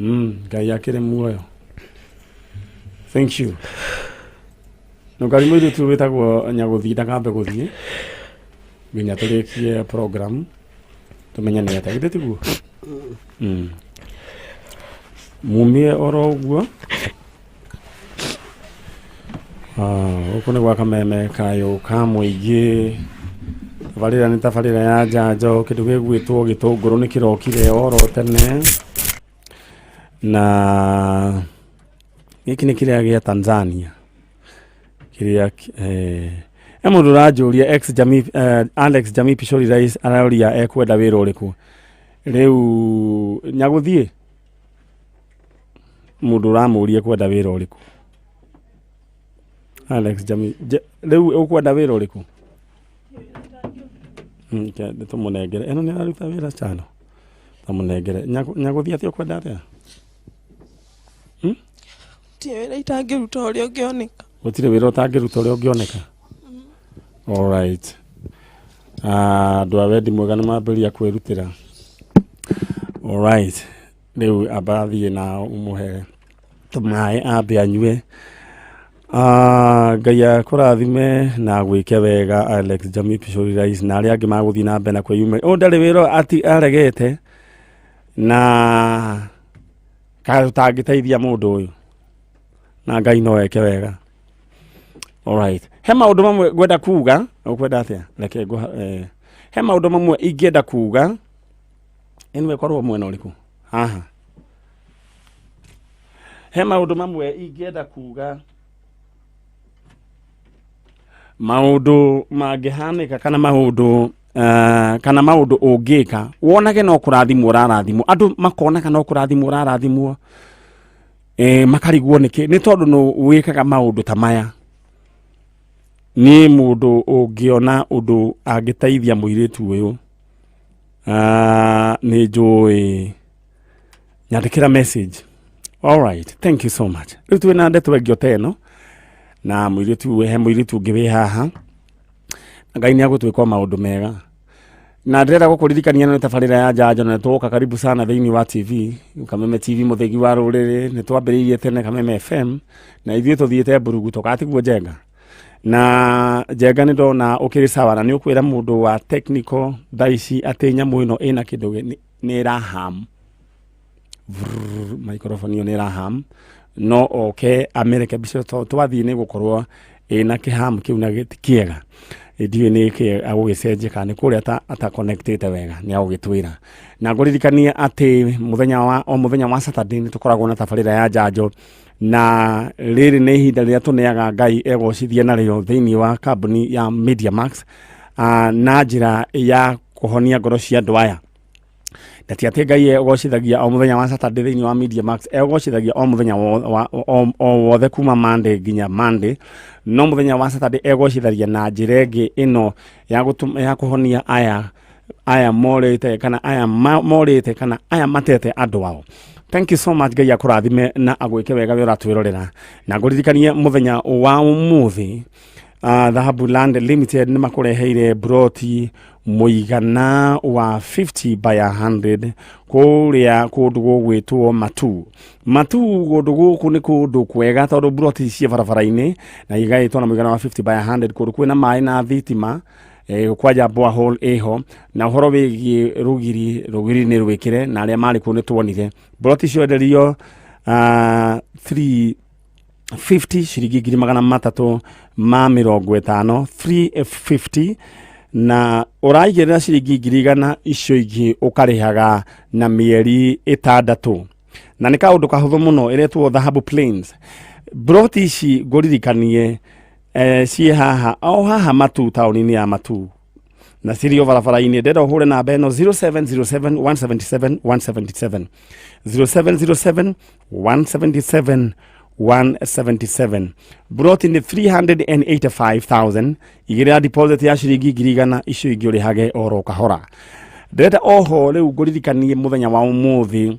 Ngai akĩrĩ muoyo. Thank you. Nũngari mũirĩtu wĩtagwo Nyagũthiĩ ndakambe gũthiĩ nginya tũrĩkie program tũmenye nĩ atĩa, githĩ tiguo? Mumie oro ũguo. Ah, gũkũ nĩ gwa kameme kayũ ka mũingĩ. Tabarĩra nĩ tabarĩra ya njanjo, kĩndũ gĩgwĩtwo gĩtũngũrũ nĩ kĩrokire oro tene. Na gĩkĩ nĩ kĩrĩa gĩa Tanzania kĩrĩa he mũndũ ũranjũria ex Jamii, Alex Jamii Pishori Rais aroria ekwenda wĩra ũrĩkũ. Rĩu nyagũthiĩ mũndũ ũramũria ekwenda wĩra ũrĩkũ. Alex Jamii, rĩu ũkwenda wĩra ũrĩkũ? Reke tũmũnengere ĩno nĩ araruta wĩra chano tamũnengere. Nyagũthiĩ atĩ ũkwenda atĩa? Gũtirĩ wĩra itangĩruta ũrĩa ũngĩoneka. Gũtirĩ wĩra ũtangĩruta ũrĩa ũngĩoneka. Alright. Ah, andũ a wendi mwega nĩ mambĩrĩria kwĩrutĩra. Alright. Rĩu amba thiĩ na ũmũhe tũmaĩ ambe anyue. Ah, Ngai akũrathime na agwĩke wega Alex Jamii Pishori Rais na arĩa angĩ magũthiĩ na mbere na kwĩyumĩria. Ũyũ ndarĩ wĩra ati aregete na kaĩ ũtangĩteithia mũndũ ũyũ na Ngai no eke wega. Alright. He maũndũ mamwe ngwenda kuga, ũkwenda atĩa? Reke ngũ he maũndũ mamwe ingĩenda kuga. Anyway, korwo mwena ũrĩkũ? Haha. He maũndũ mamwe ingĩenda kuga, maũndũ mangĩhanĩka kana maũndũ kana maũndũ ũngĩka wonage no kũrathimwo ũrarathimwo, andũ makonaga no kũrathimwo ũrarathimwo, makarigwo nĩkĩ, nĩ tondũ nũ wĩkaga maũndũ ta maya. Niĩ mũndũ ũngĩona ũndũ angĩteithia mũirĩtu ũyũ, nĩ njũĩ nyandĩkĩra message. Alright, thank you so much. Rĩu twĩna ndeto ĩngĩ o ta ĩno na mũirĩtu, he mũirĩtu ũngĩ wĩ haha, na Ngai nĩ agũtwĩka o maũndũ mega. Na ndĩrenda gũkũririkania nĩ tabarĩra ya njanjo na nĩtũgoka karibu sana thĩinĩ wa TV Kameme TV mũthĩgi wa rũrĩrĩ. Nĩ twambĩrĩirie tene Kameme FM na ithuĩ tũthiĩte mburugu tũgatiguo njenga na njenga. Nĩ ndona ũkĩrĩ sawa na nĩ ũkwĩra mũndũ wa technical thaa ici atĩ nyamũ ĩno ĩna kĩndũ nĩ ĩraham vrrr, microphone ĩyo nĩ ĩraham, no oke amĩrekebishe tondũ twathiĩ nĩ gũkorwo ĩna kĩham kĩu na ti kĩega. Ndiũĩ nĩ kĩ agũgĩcenjia kana nĩ kũrĩa ataconnectĩte wega, nĩ agũgĩtwĩra. Na ngũririkanie atĩ mũthenya wa o mũthenya wa Saturday nĩ tũkoragwo na tabarĩra ya njanjo, na rĩrĩ nĩ ihinda rĩrĩa tũneaga Ngai egocithie narĩo thĩinĩ wa kambuni ya Media Max, na njĩra ya kũhonia ngoro cia andũ aya. Na ti atĩ Ngai egocithagia o mũthenya wa Saturday thĩinĩ wa Media Max, egocithagia o mũthenya o wothe kuma Monday nginya Monday, no mũthenya wa Saturday egocithagia na njĩra ĩngĩ ĩno ya kũhonia aya morĩte kana aya morĩte kana aya matete andũ ao. Thank you so much. Ngai akũrathime na agwĩke wega we ũratwĩrorera. Na ngũririkanie mũthenya wa ũmũthĩ, Dhahabu Land Limited nĩ makũreheire broti mũigana wa 50 by 100 kũrĩa kũndũ gũgwĩtwo Matu. Matu, kũndũ gũkũ nĩ kũndũ kwega tondũ broti ciĩ barabara-inĩ na igaĩtwo na mũigana wa 50 by 100 kũndũ kwĩna maĩ na thitima, kwanja borehole ĩho. Na ũhoro wĩgiĩ rũgiri, rũgiri nĩ rwĩkĩre na arĩa marĩ kuo nĩ tuonire broti cienderio 3 50 ciringi 350,000, 350, na ũraigĩrĩra ciringi 100,000, icio ingĩ ũkarĩhaga na mĩeri 6, na nĩ kaũndũ kahũthũ mũno. Ĩretwo Dhahabu Plains. Broti ici ngũririkanie, ciĩ haha o haha Matu, taũni-inĩ ya Matu, na cirio barabara-inĩ. Ndĩrenda ũhũre namba ĩno 0707 177 177, 0707 177 177. Broti nĩ 385,000, igĩrĩra deposit ya ciringi 100,000, icio ingĩ ũrĩhage oro kahora. Ndĩrenda oho rĩu ngũririkanie mũthenya wa ũmũthĩ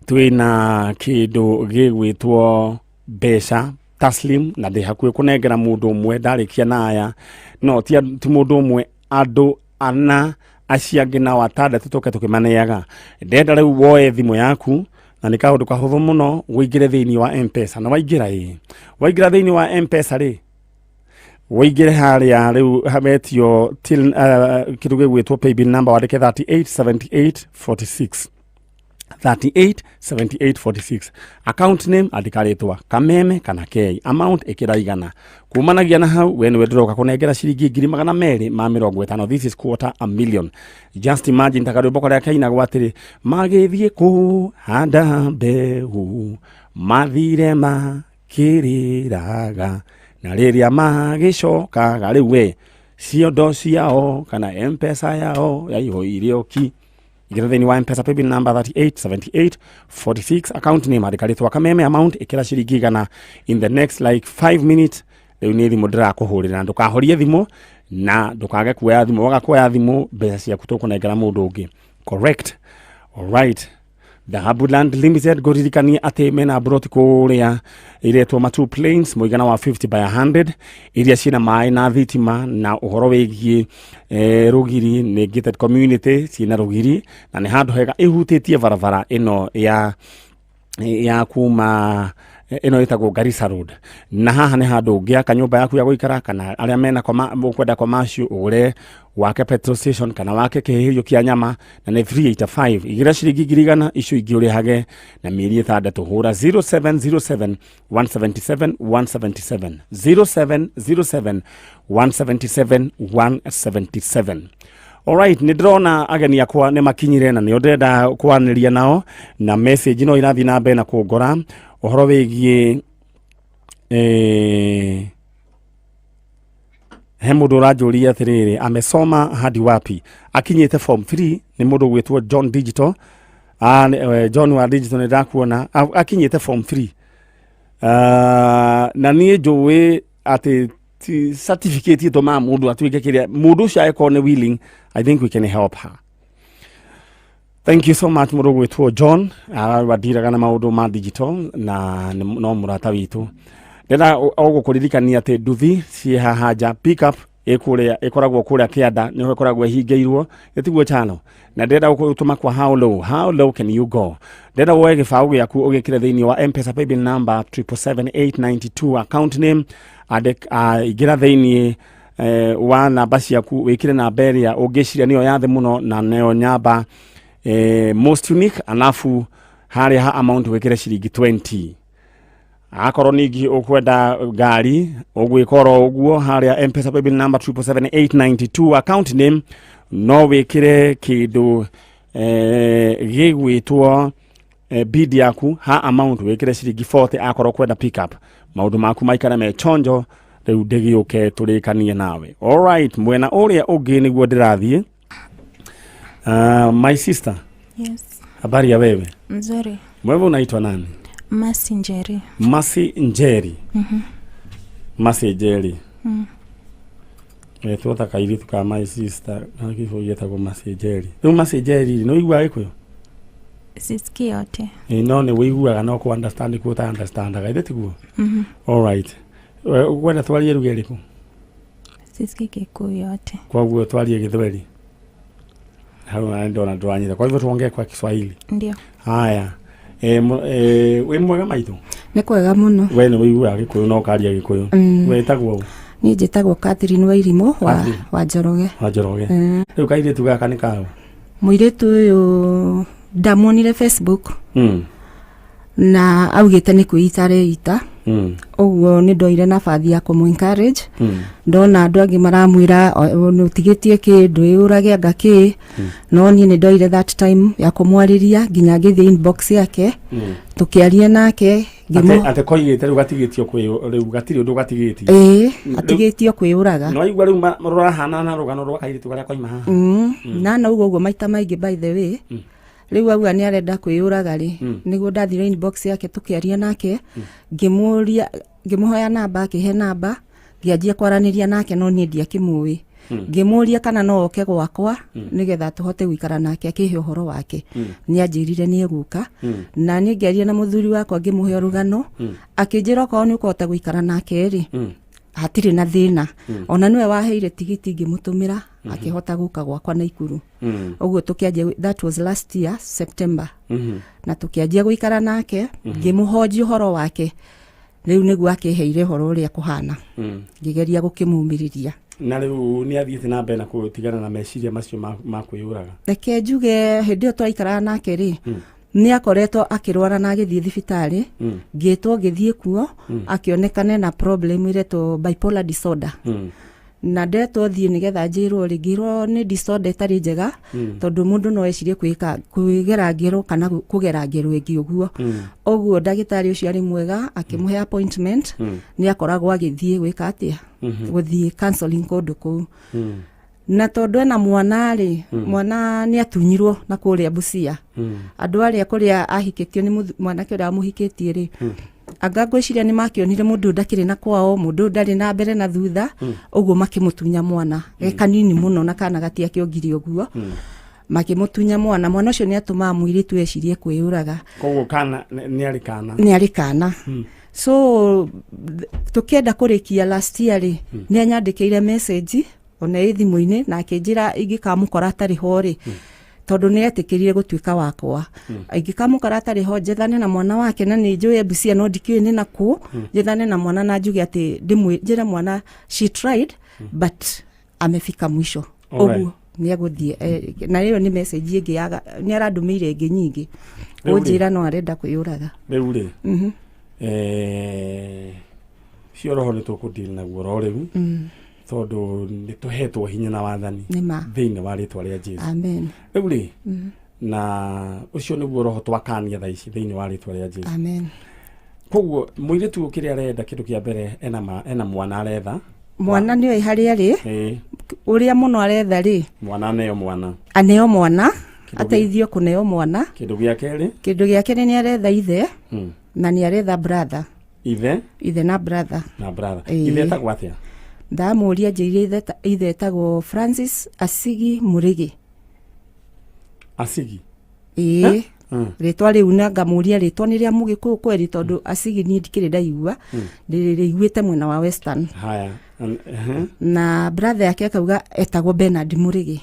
twĩna kĩndũ gĩgwĩtwo mbeca taslim, na ndĩ hakuhĩ kũnengera mũndũ ũmwe ndarĩkia na aya, no ti mũndũ ũmwe, andũ ana, acio angĩ nao atandatũ tũke tũkĩmaneaga. Ndĩrenda rĩu woe thimũ yaku. Na nĩ kaũndũ kahũthũ mũno ũingĩre thĩinĩ wa Mpesa. Na waingĩra ĩ, waingĩra thĩinĩ wa Mpesa rĩ, ũingĩre harĩa rĩu wetio till, kĩndũ gĩgwĩtwo paybill number, wandĩke 387846, 387846. Account name andĩka rĩtwa Kameme kana Kei, amount ĩkĩra 100. Kumanagia na hau we nĩwe ndĩroka kũnengera ciringi 250,000. This is quarter a million. Just imagine, ta karwĩmbo karĩa kainagwo atĩrĩ, magĩthiĩ kũhanda mbeũ mathire makĩrĩraga, na rĩrĩa magĩcokaga rĩu we ciondo ciao kana Mpesa yao yaihũire ũki. Ingĩra thĩinĩ wa Mpesa, paybill number 387846, account name andĩka rĩtwa Kameme, amount ĩkĩra ciringi 100. In the next like 5 minutes rĩu nĩ thimũ ndĩrakũhũrĩra, na ndũkahorie thimũ na ndũkage kuoya thimũ. Waga kuoya thimũ, mbeca ciaku tũkũnengera mũndũ ũngĩ. Correct? Alright. Dhahabu Land Limited, ngũririkanie atĩ mena broti kũrĩa iretwo Matu Plains, mũigana wa 50 by 100, iria ciĩna maĩ na thitima. Na ũhoro wĩgiĩ rũgiri, nĩ gated community, ciĩna rũgiri na nĩ handũ hega ĩhutĩtie barabara ĩno ya kuma ĩno ĩtagwo Garissa Road. Na haha nĩ handũ ũngĩaka nyũmba yaku ya gũikara, kana arĩa mena ũkwenda commercial, ũgũre wake petrol station kana wake kĩhĩhĩrio kĩa nyama. Na nĩ 385. Igĩra ciringi 100,000, icio ingĩ ũrĩhage na mĩeri 6. Hũra 0707 177 177, 0707 177 177. Alright, nĩ ndĩrona ageni akwa nĩ makinyire na nĩo ndĩrenda kwaranĩria nao, na message no irathiĩ na mbere na kũngora ũhoro wĩgiĩ he mũndũ ũranjũria atĩrĩrĩ, amesoma hadi wapi? Akinyĩte form 3. Nĩ mũndũ ũgwĩtwo John Digital. Ah, John wa Digital, nĩ ndakuona. Akinyĩte form 3. Ah, na niĩ njũĩ atĩ ti certificate ĩtũmaga mũndũ atuĩke kĩrĩa mũndũ ũcio angĩkorwo nĩ willing. I think we can help her. Thank you so much, mũndũ ũgwĩtwo John wandiraga na maũndũ ma digital na no mũrata witũ. Ndĩrenda o gũkũririkania atĩ nduthi ciĩ haha nja, pick up ĩkũrĩa ĩkoragwo kũrĩa kĩanda nĩho ĩkoragwo ĩhingĩirwo ĩtiguo chano. Na ndĩrenda gũtũma kwa how low, how low can you go? Ndĩrenda woe gĩbaũ gĩaku ũgĩkĩre thĩinĩ wa Mpesa paybill number 777892, account name ingĩra thĩinĩ wa namba ciaku, wĩkĩre namba ĩrĩa ũngĩciria nĩyo ya thĩ mũno na nĩyo namba most unique, alafu harĩa ha amount wĩkĩre ciringi 20. Akorwo ningĩ ũkwenda ngari, ũgwĩka oro ũguo harĩa Mpesa paybill number 777892, account name no wĩkĩre kĩndũ gĩgwĩtwo bid yaku, ha amount wĩkĩre ciringi 40 akorwo kwenda pick up. Maũndũ maku maikare me chonjo. Rĩu ndĩgĩũke tũrĩkanie nawe. Alright, mwena ũrĩa ũngĩ nĩguo ndĩrathiĩ. My sister. Yes. Habari ya wewe? Mzuri. Wewe unaitwa nani? Masi Njeri. Masi Njeri. Masi Njeri. Wetwo ta kairĩtu ka my sister na gĩbũi getagwo Masi Njeri. Rĩu Masi Njeri, nĩ ũiguaga Gĩkũyũ? Sisikii yote. Ĩ, no nĩ wĩiguaga, no kũ understand kuo ũta understandaga, ithe tiguo? Alright. We ũkwenda twarie lugha ĩrĩkũ? Sisikii Kikuyu yote. Koguo twarie Gĩthweri hau na ndona ndwanyita, kwa hivyo tuongee kwa Kiswahili. Ndio. Haya, wĩ mwega maitũ? Nĩ kwega mũno. We nĩ wĩiguaga Gĩkũyũ na ũkaria Gĩkũyũ. Wĩtagwo ũ? Niĩ njĩtagwo Catherine Wairimũ wa, Catherine. wa Njoroge. Wa Njoroge. Rĩu kairĩtu gaka nĩ kaũ? Mũirĩtu ũyũ ndamuonire Facebook na augĩte nĩ kwĩita areita. Ũguo nĩ ndoire nabathi ya kũmũ encourage. Ndona andũ angĩ maramwĩra nĩ ũtigĩtie kĩ ndwĩyũrage anga kĩ, no niĩ nĩ ndoire that time ya kũmwarĩria nginya ngĩthiĩ inbox yake, tũkĩaria nake. Ate ngĩmũ ate koigĩte rĩu gatigĩtio kwĩ rĩu gatirĩ ũndũ gatigĩtie. Ĩĩ, atigĩtio kwĩyũraga. No waigua rĩu rũrahana na rũgano rwa kairĩtu karĩa koima haha. Na nauga ũguo maita maingĩ. By the way, rĩu auga nĩ arenda kwĩyũraga rĩ, nĩguo ndathire inbox yake, tũkĩaria nake, ngĩmũria, ngĩmũhoya namba, akĩhe namba, ngĩanjia kwaranĩria nake, no niĩ ndiakĩmũĩ. Ngĩmũria kana no oke gwakwa nĩgetha tũhote gũikara nake, akĩhe ũhoro wake. Nĩ anjĩrire nĩ egũka, na niĩ ngĩaria na mũthuri wakwa, ngĩmũhe rũgano, akĩnjĩra okorwo nĩ ũkũhota gũikara nake rĩ, hatirĩ na thĩna. Ona nĩwe waheire tigiti, ngĩmũtũmĩra. Akĩhota gũka gwakwa Naikuru. Ũguo tũkĩanjia, that was last year September. Na tũkĩanjia gũikara nake, ngĩmũhonjia ũhoro wake. Rĩu nĩguo akĩheire ũhoro ũrĩa kũhana. Ngĩgeria gũkĩmumĩrĩria. Na rĩu nĩ athiĩte na mbere na gũtigana na meciria macio ma kwĩyũraga? Reke njuge, hĩndĩ ĩyo twaikaraga nake rĩ, nĩ akoretwo akĩrwara na agĩthiĩ thibitarĩ. Ngĩtwo ngĩthiĩ kuo, akĩonekana na problem ĩretwo bipolar disorder. Na ndetwo thiĩ nĩgetha njĩrwo rĩ, ngĩrwo nĩ disorder ĩtarĩ njega, tondũ mũndũ no ecirie kwĩka kwĩgera ngero kana kũgera ngero ĩngĩ ũguo. Ũguo ndagĩtarĩ ũcio arĩ mwega, akĩmũhe appointment. Nĩ akoragwo agĩthiĩ gwĩka atĩa, gũthiĩ counseling kũndũ kũu. Na tondũ ena mwana rĩ, mwana nĩ atunyirwo na kũrĩa Busia. Andũ arĩa kũrĩa ahikĩtio nĩ mwanake ũrĩa wamũhikĩtie rĩ, anga ngwĩciria nĩ makĩonire mũndũ ũyũ ndakĩrĩ na kwao, mũndũ ũyũ ndarĩ na mbere na thutha. Ũguo makĩmũtunya mwana ge kanini mũno, na kana gatiakĩongire ũguo. Makĩmũtunya mwana. Mwana ũcio nĩ atũmaga mũirĩtu ecirie kwĩyũraga. Koguo kana nĩ arĩ kana? Nĩ arĩ kana. So tũkĩenda kũrĩkia last year rĩ, nĩ anyandĩkĩire message ona ĩ thimũ-inĩ, na akĩnjĩra ingĩkamũkora atarĩ ho rĩ, tondũ nĩ etĩkĩrire gũtuĩka wakwa, ingĩkamũkora atarĩ ho njethane na mwana wake, na nĩ njũĩ Busia no ndikĩũĩ nĩ nakũ, njethane na mwana na njuge atĩ njĩre mwana she tried but amefika mwisho. Ũguo nĩ egũthiĩ. Na ĩyo nĩ message ĩngĩ nĩ arandũmĩire ĩngĩ nyingĩ Rĩu rĩ? kũnjĩra no arenda kwĩyũraga. Rĩu rĩ, cio roho nĩ tũkũdeal naguo ro rĩu, tondũ nĩ tũhetwo hinya na wathani Nĩ ma. thĩinĩ wa rĩtwa rĩa Jesu. Amen. Rĩu rĩ, na ũcio nĩguo roho twakania thaa ici thĩinĩ wa rĩtwa rĩa Jesu. Amen. Koguo mũirĩtu ũyũ kĩrĩa arenda, kĩndũ kĩa mbere, ena mwana aretha. Mwana nĩ oĩ harĩa rĩ. Ũrĩa mũno aretha rĩ, Mwana aneo mwana. Aneo mwana. Kĩndũ Ateithio kũneo mwana. Kĩndũ gĩa kerĩ? Kĩndũ gĩa kerĩ, nĩ aretha ithe na nĩ aretha brother. Ithe? Ithe na brother. Na brother. Ĩĩ. Ithe etagwo atĩa? Ndamũria njĩire ithe etagwo Francis Asigi Mũrĩgĩ. Asigi? Ĩĩ. Rĩtwa rĩu, na ngamũria rĩtwa nĩ rĩa Mũgĩkũyũ kweri, tondũ Asigi niĩ ndikĩrĩ ndaigua, ndĩrĩiguĩte mwena wa Western. Haya. Na brother yake akauga etagwo Bernard Mũrĩgĩ.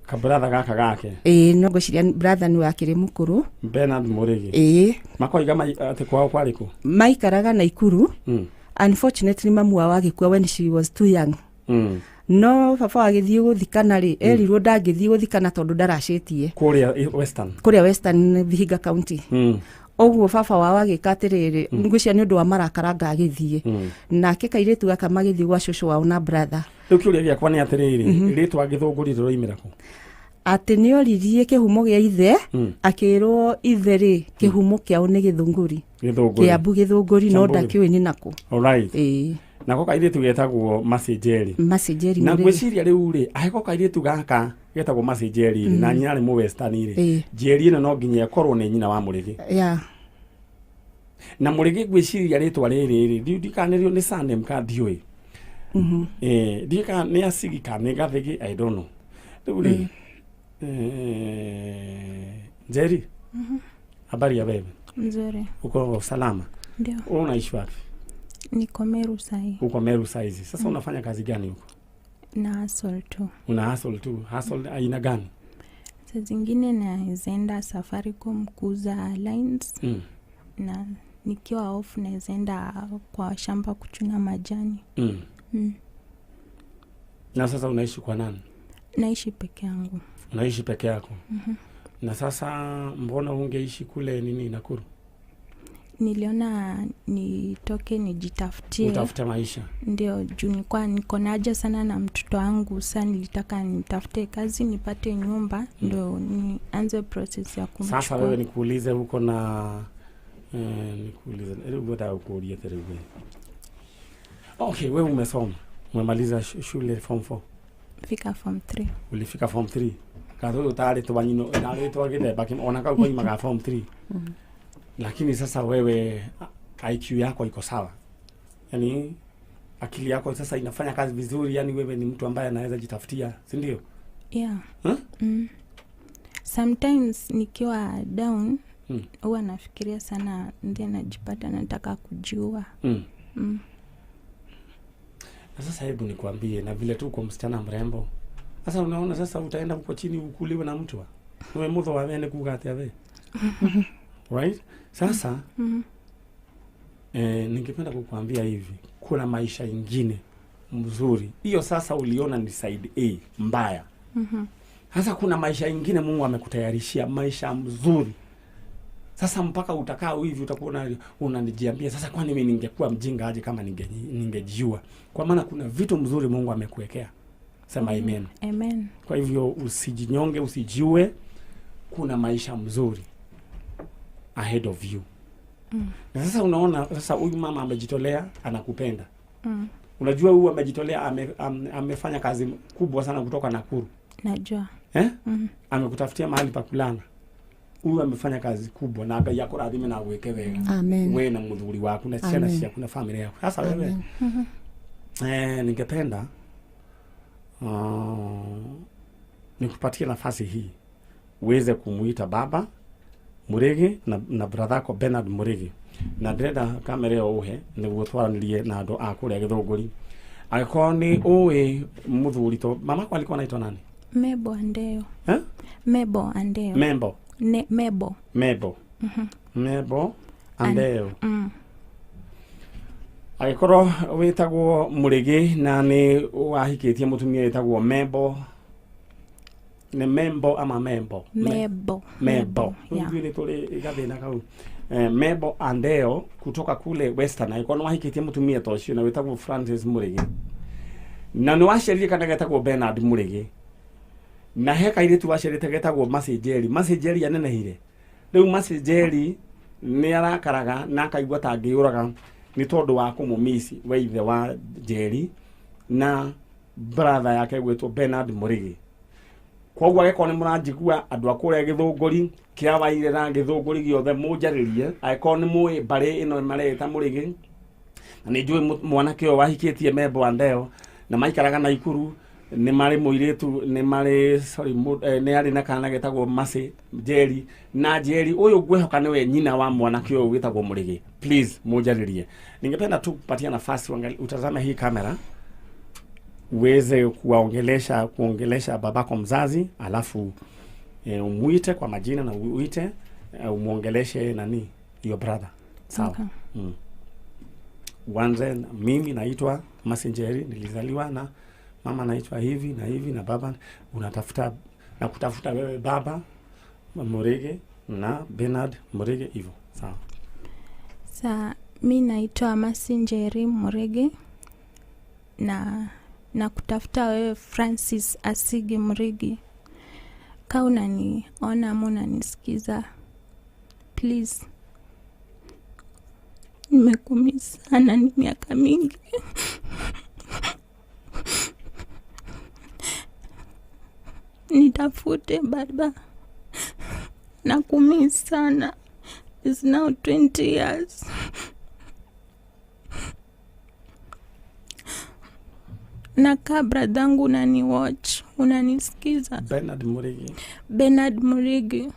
Kabratha gaka gake? Ĩĩ, no ngwĩciria brother nĩ wakĩrĩ mũkũrũ. Bernard Mũrĩgĩ? Ĩĩ. Makoiga atĩ kwao kwarĩ kũ? Maikaraga Naikuru. Unfortunately, mamu wao agĩkua when she was too young. No baba agĩthiĩ gũthikana rĩ, erirwo ndangĩthiĩ gũthikana tondũ ndaracĩtie. Kũrĩa Western? Kũrĩa Western, Vihiga County. Ũguo baba wao agĩka atĩrĩrĩ, ngwĩciria nĩ ũndũ wa marakara anga agĩthiĩ nake kairĩtu gaka, magĩthiĩ gwa cũcũ wao na brother. Rĩu kĩũria gĩakwa nĩ atĩrĩrĩ, rĩtwa Gĩthũngũri rĩroimĩra kũ? Atĩ nĩ oririe kĩhumo gĩa ithe, akĩrwo ithe rĩ, kĩhumo kĩao nĩ Gĩthũngũri. Gĩthũngũri. Kĩambu Gĩthũngũri, no Kĩambu. ndakĩũĩ nĩ nakũ. Alright. Ĩĩ. Nako kairĩtu getagwo Macinjeri? Macinjeri. Na Mũrĩgĩ. ngwĩciria rĩu rĩ, angĩkorwo kairĩtu gaka getagwo Macinjeri rĩ, na nyina arĩ mũ Western rĩ, Njeri ĩno no nginya ĩkorwo nĩ nyina wa Mũrĩgĩ. Na Mũrĩgĩ, ngwĩciria rĩtwa rĩrĩ rĩ, ndikanĩrio nĩ surname ka ndiũĩ. Ndiũĩ kana nĩ Asigi kana nĩ Gathĩgĩ, I don't know. Rĩu rĩ, Njeri, habari ya wewe? Mzuri. Uko salama? Ndio. Wewe unaishi wapi? Niko Meru sahi. Uko Meru saizi sasa? Unafanya kazi gani huko? Na hustle tu. Una hustle tu? Hustle aina gani? Saa zingine nawezaenda Safaricom kuuza lines, na nikiwa off nawezaenda kwa shamba kuchuna majani. Na sasa unaishi kwa nani? Naishi peke yangu. Unaishi peke yako? Na sasa mbona ungeishi kule nini, Nakuru? Niliona nitoke nijitafutie. Utafute maisha. Ndio, juu nilikuwa niko na haja sana na mtoto wangu. Sa nilitaka nitafute kazi, nipate nyumba, ndo nianze process ya kumchukua. Sasa wewe nikuulize, huko na nikuulize rĩu, ngwendaga gũkũria atĩrĩ we. Okay, wewe umesoma, umemaliza shule form 4? Fika form 3. Ulifika form 3? Katå tarä twa nyino tarä twa gĩthemba kĩmwe, ona kau koimaga form 3. Lakini sasa wewe IQ yako iko sawa, yani akili yako sasa inafanya kazi vizuri, yani wewe ni mtu ambaye anaweza jitafutia, si ndio? Yeah. Huh? Sometimes nikiwa down huwa nafikiria sana, ndiye najipata nataka kujua. Na sasa hebu nikwambie, na vile tu uko msichana mrembo, Sasa unaona sasa utaenda huko chini ukuliwe na mtu. Wewe mutho wa wene kuga atia we. Right? Sasa ningependa kukuambia hivi, kuna maisha ingine mzuri. Hiyo sasa uliona ni side A mbaya. Sasa kuna maisha ingine Mungu amekutayarishia, maisha mzuri. Sasa mpaka utakaa hivi utakuwa unanijiambia sasa, kwani mimi ningekuwa mjinga aje kama ningejiua? Kwa maana kuna vitu mzuri Mungu amekuwekea. Sema amen. Amen. Kwa hivyo usijinyonge, usijiue. Kuna maisha mzuri ahead of you. Na sasa unaona sasa huyu mama amejitolea, anakupenda. Unajua huyu amejitolea, amefanya kazi kubwa sana kutoka Nakuru. Najua. Amekutafutia mahali pa kulala. Huyu amefanya kazi kubwa na Ngai akũrathime na agwĩke wega. Amen. We na mũthuri waku na ciana ciaku na familia yako. Sasa wewe ningependa nikupatie nafasi hii uweze kumuita baba Murigi na brother yako Bernard Murigi, na ndĩrenda kamera ĩyo ũhe nĩguo twaranĩrie na andũ a kũrĩa Gĩthũngũri. Angĩkorwo nĩ ũĩ mũthuri to mamako alikuwa anaitwa nani? Mebo Andeo. Eh? Mebo Andeo. Membo. Mebo. Mebo. Mebo Andeo. Angĩkorwo wĩtagwo Murigi na nĩ wahikĩtie mũtumia wĩtagwo Mebo, nĩ Membo ama Membo? Mebo. Mebo. Yeah. Ithuĩ nĩ tũrĩ gathĩna kau. Mebo Andeo kutoka kule Western, angĩkorwo nĩ wahikĩtie mũtumia ta ũcio na wĩtagwo Francis Murigi, na nĩ waciarire kana getagwo Bernard Murigi, na he kairĩtu waciarĩte getagwo Mercy Njeri. Mercy Njeri anenehire. Rĩu Mercy Njeri nĩ arakaraga na akaigua ta angĩũraga nĩ tondũ wa kũmũmisi we ithe wa Njeri na brother yake gwĩtwo Bernard Murigi. Koguo angĩkorwo nĩ mũranjigua andũ a kũrĩa Gĩthũngũri kĩa Wairĩra, Gĩthũngũri gĩothe mũnjarĩrie, angĩkorwo nĩ mũĩ mbarĩ ĩno mareta Murigi, na nĩ njũĩ mwanake ũyũ wahikĩtie Mebo Andeo na maikaraga Naikuru, nĩ marĩ mũirĩtu, nĩ marĩ sorry, nĩ arĩ na kana getagwo Mercy Njeri, na Njeri ũyũ ngwĩhoka nĩwe nyina wa mwanake ũyũ wĩtagwo Murigi. Please mũnjarĩrie. Ningependa tu kupatia nafasi utazame hii kamera uweze kuongelesha babako mzazi, alafu umuite kwa majina na uite umuongeleshe nani your brother. Sawa. Okay. Uanze, mimi naitwa Mercy Njeri, nilizaliwa na mama naitwa hivi na hivi na baba, unatafuta na kutafuta wewe baba Murigi na Bernard Murigi hivyo. Sawa. Sa mi naitwa Mercy Njeri Murigi na kutafuta wewe Francis Asigi Murigi. Ka unaniona ama unanisikiza, please, nimekumisi sana, ni miaka mingi. Nitafute baba, nakumisi sana. It's now 20 years. Na kaa bradhangu unaniwatch, unanisikiza. Bernard Murigi. Bernard Murigi,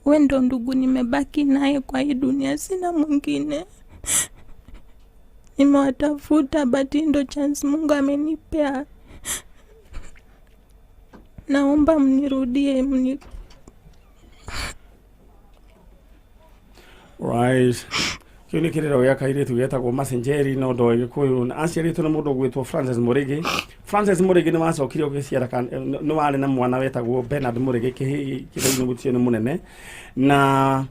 we ndo ndugu nimebaki naye kwa hii dunia, sina mwingine. Nimewatafuta but hii ndo chance Mungu amenipea. Naomba mnirudie, Right. Kĩu nĩ kĩrĩro gĩa kairĩtu getagwo Mercy Njeri no ndoĩ Gĩkũyũ, na aciarĩtwo nĩ mũndũ ũgwĩtwo Francis Murigi. Francis Murigi nĩ wacokire ũgĩciara nĩ warĩ na mwana wetagwo Bernard Murigi, kĩhĩĩ kĩrĩa gũtirĩ nĩ mũnene, na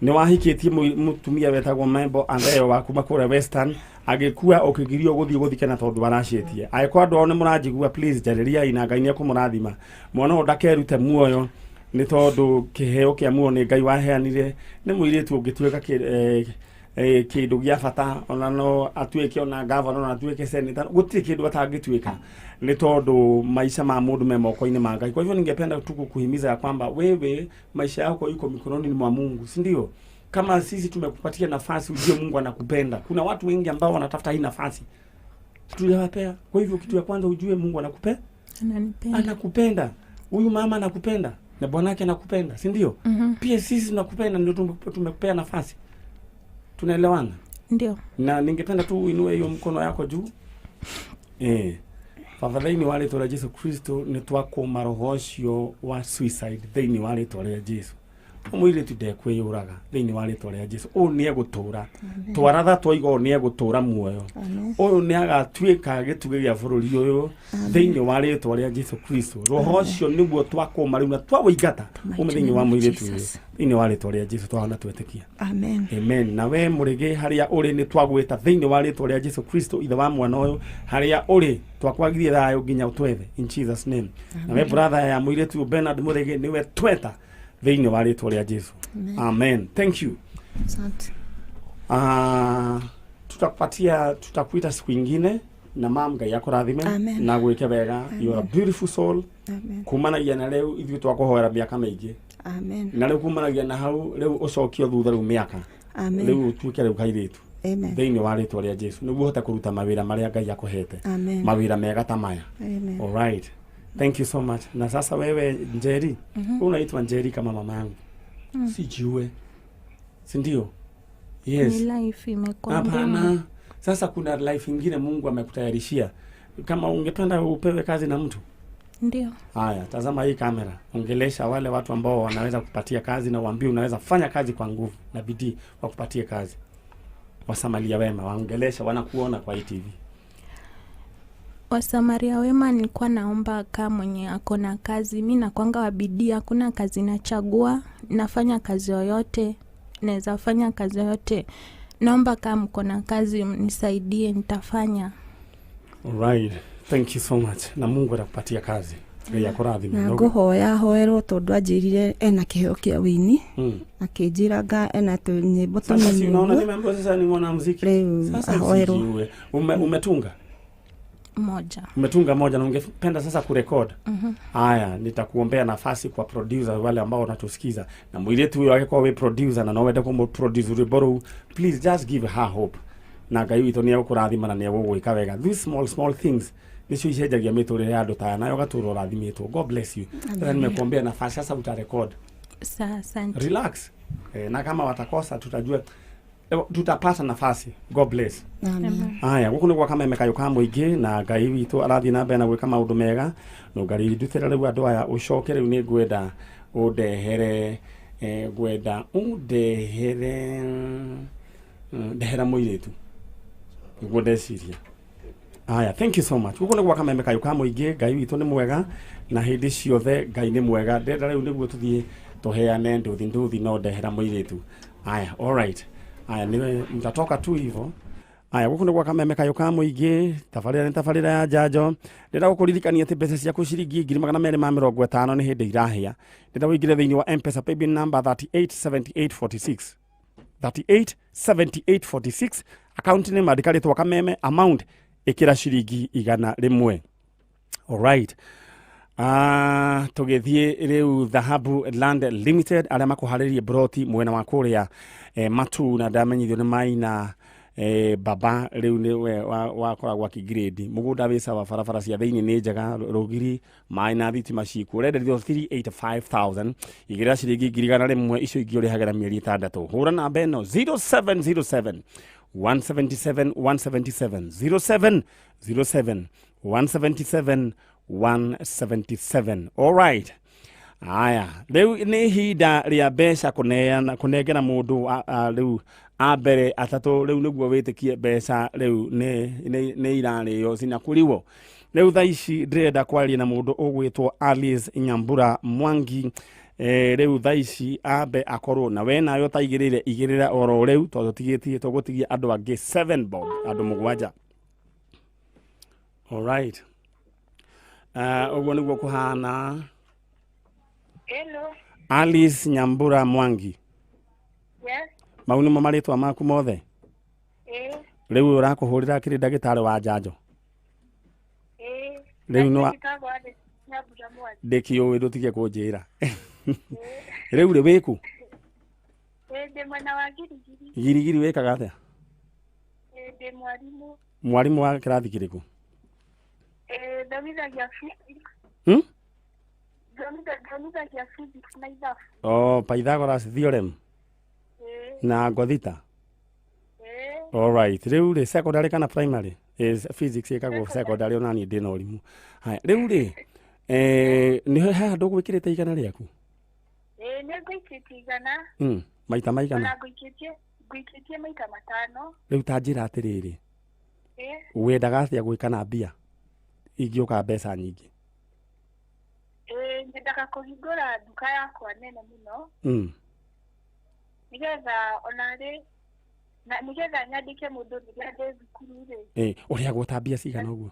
nĩ wahikĩtie mũtumia wetagwo Membo Andeo wa kuma kũrĩa Western, agĩkua ũkĩgirio gũthiĩ gũthikana tondũ aracĩtie. Angĩkorwo andũ ao nĩ mũranjigua, please njarĩriai na Ngai nĩ ekũmũrathima. Mwana ũyũ ndakerute muoyo nĩ tondũ kĩheo kĩa muoyo nĩ Ngai waheanire, nĩ mũirĩtu ũngĩtuĩka kĩndũ gĩa bata, ona no atuĩke ona governor, ona atuĩke senator, gũtirĩ kĩndũ atangĩtuĩka nĩ tondũ maisha ma mũndũ me moko-inĩ ma Ngai. Kwa hivyo ningependa tu kukuhimiza ya kwamba wewe maisha yako iko mikononi mwa Mungu, si ndio? Kama sisi tumekupatia nafasi, ujue Mungu anakupenda. Kuna watu wengi ambao wanatafuta hii nafasi, tuliwapea. Kwa hivyo kitu ya kwanza ujue Mungu anakupenda. Ananipenda. Anakupenda. Huyu mama anakupenda na bwanake anakupenda, si ndio? Pia sisi tunakupenda, ndio tumekupea nafasi. Tunaelewana? Ndio. Na ningependa tu uinue hiyo mkono yako juu. Baba, thĩinĩ wa rĩtwa rĩa Jesu Kristo nĩ twakũma roho ũcio wa suicide thĩinĩ wa rĩtwa rĩa Jesu. Mũirĩtu ndekwĩyũraga thĩinĩ wa rĩtwa rĩa Jesu. Ũyũ nĩ egũtũra, twaratha twaiga ũyũ nĩ egũtũra muoyo, ũyũ nĩ agatuĩka gĩtugĩ gĩa bũrũri ũyũ thĩinĩ wa rĩtwa rĩa Jesu Kristo. Roho ũcio nĩguo twakũma rĩu na twaũingata ume thĩinĩ wa mũirĩtu ũyũ thĩinĩ wa rĩtwa rĩa Jesu, twahona twetĩkia. Amen. Amen. Na we mũrĩgĩ harĩa ũrĩ nĩ twagwĩta thĩinĩ wa rĩtwa rĩa Jesu Kristo, ithe wa mwana ũyũ, harĩa ũrĩ twakwagirie thayũ nginya ũtwethe in Jesus name. Na we brother ya mũirĩtu ũyũ Bernard Mũrĩgĩ, nĩwe tweta thĩinĩ wa rĩtwa rĩa Jesu. Amen. Thank you. Asante. Tutakupatia, tutakuita siku ingine na mam, Ngai akũrathime Amen. na gwĩke wega. You are a beautiful soul. Amen. Kumanagia na rĩu ithuĩ twakũhoera mĩaka mĩingĩ. Amen. Na rĩu kumanagia na hau rĩu ũcokio thutha rĩu mĩaka Amen. rĩu ũtuĩke rĩu kairĩtu Amen. thĩinĩ wa rĩtwa rĩa Jesu, nĩguo ũhote kũruta mawĩra marĩa Ngai akũhete. Amen. Mawĩra mega ta maya. Amen. All right. Thank you so much. Na sasa wewe Njeri, unaitwa Njeri kama mama yangu. Sijue. Si ndio? Yes. Ni life imekuwa ngumu. Hapana. Sasa kuna life ingine Mungu amekutayarishia. Kama ungependa upewe kazi na mtu. Ndio. Haya, tazama hii kamera. Ongelesha wale watu ambao wanaweza kupatia kazi na uambie unaweza fanya kazi kwa nguvu na bidii wakupatie kazi. Wasamaria wema, waongelesha, wanakuona kwa hii TV. Wasamaria wema, nilikuwa naomba kaa mwenye ako na kazi. Mi nakwanga wa bidii, hakuna kazi nachagua, nafanya kazi yoyote, naweza fanya kazi yoyote. Naomba kaa mko na kazi mnisaidie, nitafanya. Alright. Thank you so much. Na Mungu atakupatia kazi. Ngai akũrathime. Na ngũhoya hoerwo tondũ anjĩrire ena kĩheo kĩa wĩini, akĩnjĩra nga ena tũnyĩmbo Sasa si tũnini unaona ũguo. nimeambiwa sasa ni mwanamuziki. Rĩu Sasa ahoerwo. usijiue. Umetunga? Moja. Umetunga moja na ungependa sasa kurekod. Haya, nitakuombea nafasi kwa producer wale ambao wanatusikiza. Na mwiritu huyo angĩkorwo wĩ producer na no wende kũmũproduce rwĩmbo rũu, please just give her hope. Na Ngai witũ nĩ egũkũrathima na nĩ egũgwĩka wega. These small small things nĩcio icenjagia mĩtũrĩre ya andũ ta aya, nayo ũgatũra ũrathimĩtwo. God bless you. Sasa nimekuombea nafasi, sasa utarekod. Saa, asante. Relax. Na kama watakosa tutajua, tutapata nafasi. God bless. Amen. Aya, guku nĩ gwa kameme kayũ ka mũingĩ na Ngai witũ arathiĩ na mbere na gwĩka maũndũ mega. Nũngarĩ ndutĩra rĩu andũ aya ũcoke rĩu nĩ ngwenda ũndehere, ngwenda ũndehere, ndehera mũirĩtu nĩguo ndeciria. Aya, thank you so much. Guku nĩ gwa kameme kayũ ka mũingĩ. Ngai witũ nĩ mwega na hĩndĩ ciothe Ngai nĩ mwega. Ndĩrenda rĩu nĩguo tũthiĩ tũheane nduthi nduthi, no ndehera mũirĩtu. Aya, all right. Aya, niwe mtatoka tu hivyo. Aya, guku nĩ gwa kameme kayũ ka mũingĩ. Tabarĩra nĩ tabarĩra ya njanjo. Ndĩrenda gũkũririkania atĩ mbeca ciaku ciringi 250,000 nĩ hĩndĩ irahĩa. Ndĩrenda ũingĩre thĩinĩ wa M-Pesa paybill number 387846, 387846, account name andĩka rĩtwa Kameme, amount ĩkĩra ciringi 100. Alright. Tũgĩthiĩ rĩu Dhahabu Land Limited arĩa makũharĩrie broti mwena wa kũrĩa Matu, na ndamenyithio nĩ maina baba rĩu nĩwe wakoragwo akĩgrade mũgũnda wĩ sawa, barabara cia thĩinĩ nĩ njega, rũgiri maĩ na thitima cikuo, ũrenderio 385,000, igĩrĩra ciringi 100,000, icio ingĩ ũrĩhagĩra mĩeri 6. Hũra namba ĩno 0707 177 177, 0707 177 177. All right. Aya, rĩu nĩ ihinda rĩa mbeca kũneana kũnengera mũndũ rĩu a mbere atatũ, rĩu nĩguo wĩtĩkie mbeca rĩu nĩ irarĩo cinakũriwo. Rĩu thaa ici ndĩrenda kwaria na mũndũ ũgwĩtwo Alice Nyambura Mwangi. Rĩu thaa ici ambe akorwo na we nayo taigĩrĩire igĩrĩra oro rĩu tondũ tigĩtie tũgũtigia andũ angĩ 7 bob, andũ 7. All right. Ũguo nĩguo kũhana. Hello. Alice Nyambura Mwangi. Yes. Mau nĩmo marĩtwa maku mothe? Rĩu ũrakũhũrĩra kĩrĩ ndagĩtarĩ wa njanjo. Rĩu nĩ Njĩtagwo Alice Nyambura Mwangi. Ndĩkĩũĩ, ndũtige kũnjĩra. Rĩu rĩ wĩkũ? Ndĩ mwena wa Girigiri. Girigiri wĩkaga atĩa? Ndĩ mwarimũ. Mwarimũ wa kĩrathi kĩrĩkũ? Thomithagia physics. Thomithagia physics na ithabu. Oh, Pythagoras theorem na Ngothita. All right. Rĩu rĩ secondary kana primary? Ĩ, physics ĩkagwo secondary ona niĩ ndĩna ũrimũ. Haya, rĩu rĩ, eh, nĩ he handũ ũgwĩkĩrĩte igana rĩaku? Ĩĩ nĩ ngũikĩtie igana. Maita maigana? Ona ngũikĩtie maita 5. Rĩu ta njĩra atĩrĩrĩ, Ĩĩ. wendaga atĩa gwĩka na mbia ingĩũka mbeca nyingĩ? Ĩĩ nyendaga kũhingũra nduka yakwa nene mũno. Nĩgetha ona rĩ na nĩgetha nyandĩke mũndũ rĩrĩa ndĩ thukuru rĩ. Ĩ, ũrĩhagwo ta mbia cigana ũguo?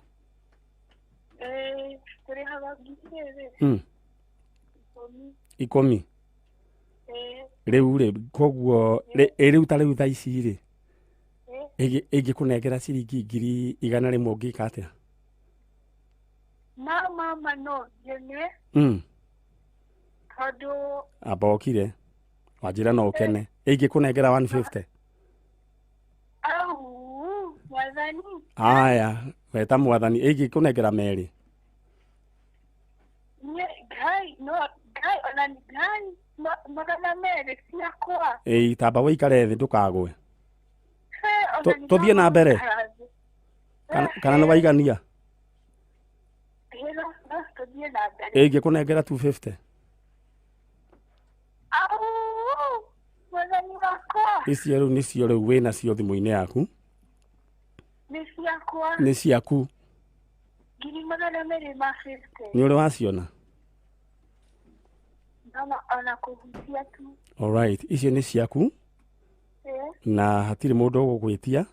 Ĩĩ tũrĩhagwo ngiri rĩrĩ. 10. 10. Ĩĩ. Rĩu rĩ, koguo rĩ, rĩu ta rĩu thaa ici rĩ, Ĩĩ. ĩngĩkũnengera ciringi 100,000 ũngĩka atĩa? Ma mama no ngene. Tondũ Amba ũkire. Wanjĩra no ũkene. Ĩngĩkũnengera 150. Au, mwathani. Aya, weta mwathani, ĩngĩkũnengera 2. Nĩ Ngai, no Ngai, ona nĩ Ngai, 200 ciakwa. Ĩĩ, tamba ũikare thĩ ndũkagwe. He, ona nĩ Tũthiĩ na mbere? ndagũikara thĩ. Kana nĩ waigania? Ĩĩ, no tũthiĩ na mbere. Ĩngĩkũnengera 250. Au, mwathani wakwa. Icio rĩu nĩcio rĩu wĩnacio thimũ-inĩ yaku. Nĩ ciakwa. Nĩ ciaku. 250. Nĩ ũrĩ waciona? Mama, ona kũhutia tu. Alright, icio nĩ ciaku. Na hatirĩ mũndũ ũgũgwĩtia.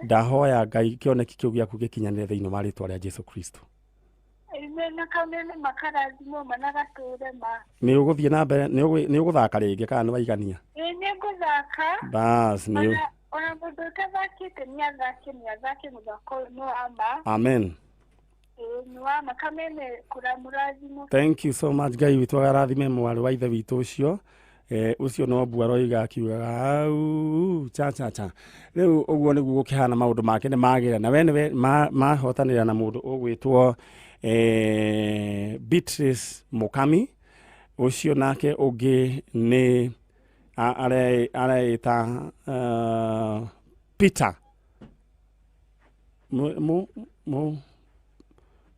Ndahoya Ngai kĩoneki kĩu gĩaku gĩkinyanĩre thĩinĩ wa rĩtwa rĩa Jesu Kristo. Amen, na kameme makarathimwo ma na gatũre ma. Nĩ ũgũthiĩ na mbere, nĩ ũgũthaka rĩngĩ kana nĩ waigania? Ĩĩ, nĩ ngũthaka. Bas, nĩ Ona mũndũ ũtathakĩte nĩ athake, nĩ athake mũthako ũyũ nĩ wa ma. Amen. Ĩĩ, nĩ wa ma. Kameme kũramũrathimo. Thank you so much. Ngai witũ agarathime mwarĩ wa ithe witũ ũcio. Ũcio no mbu aroiga akiugaga au cha cha cha. Rĩu ũguo nĩguo gũkĩhana maũndũ make nĩ magĩra na we nĩwe mahotanĩra na mũndũ ũgwĩtwo Beatrice Mukami. Ũcio nake ũngĩ nĩ areĩta Peter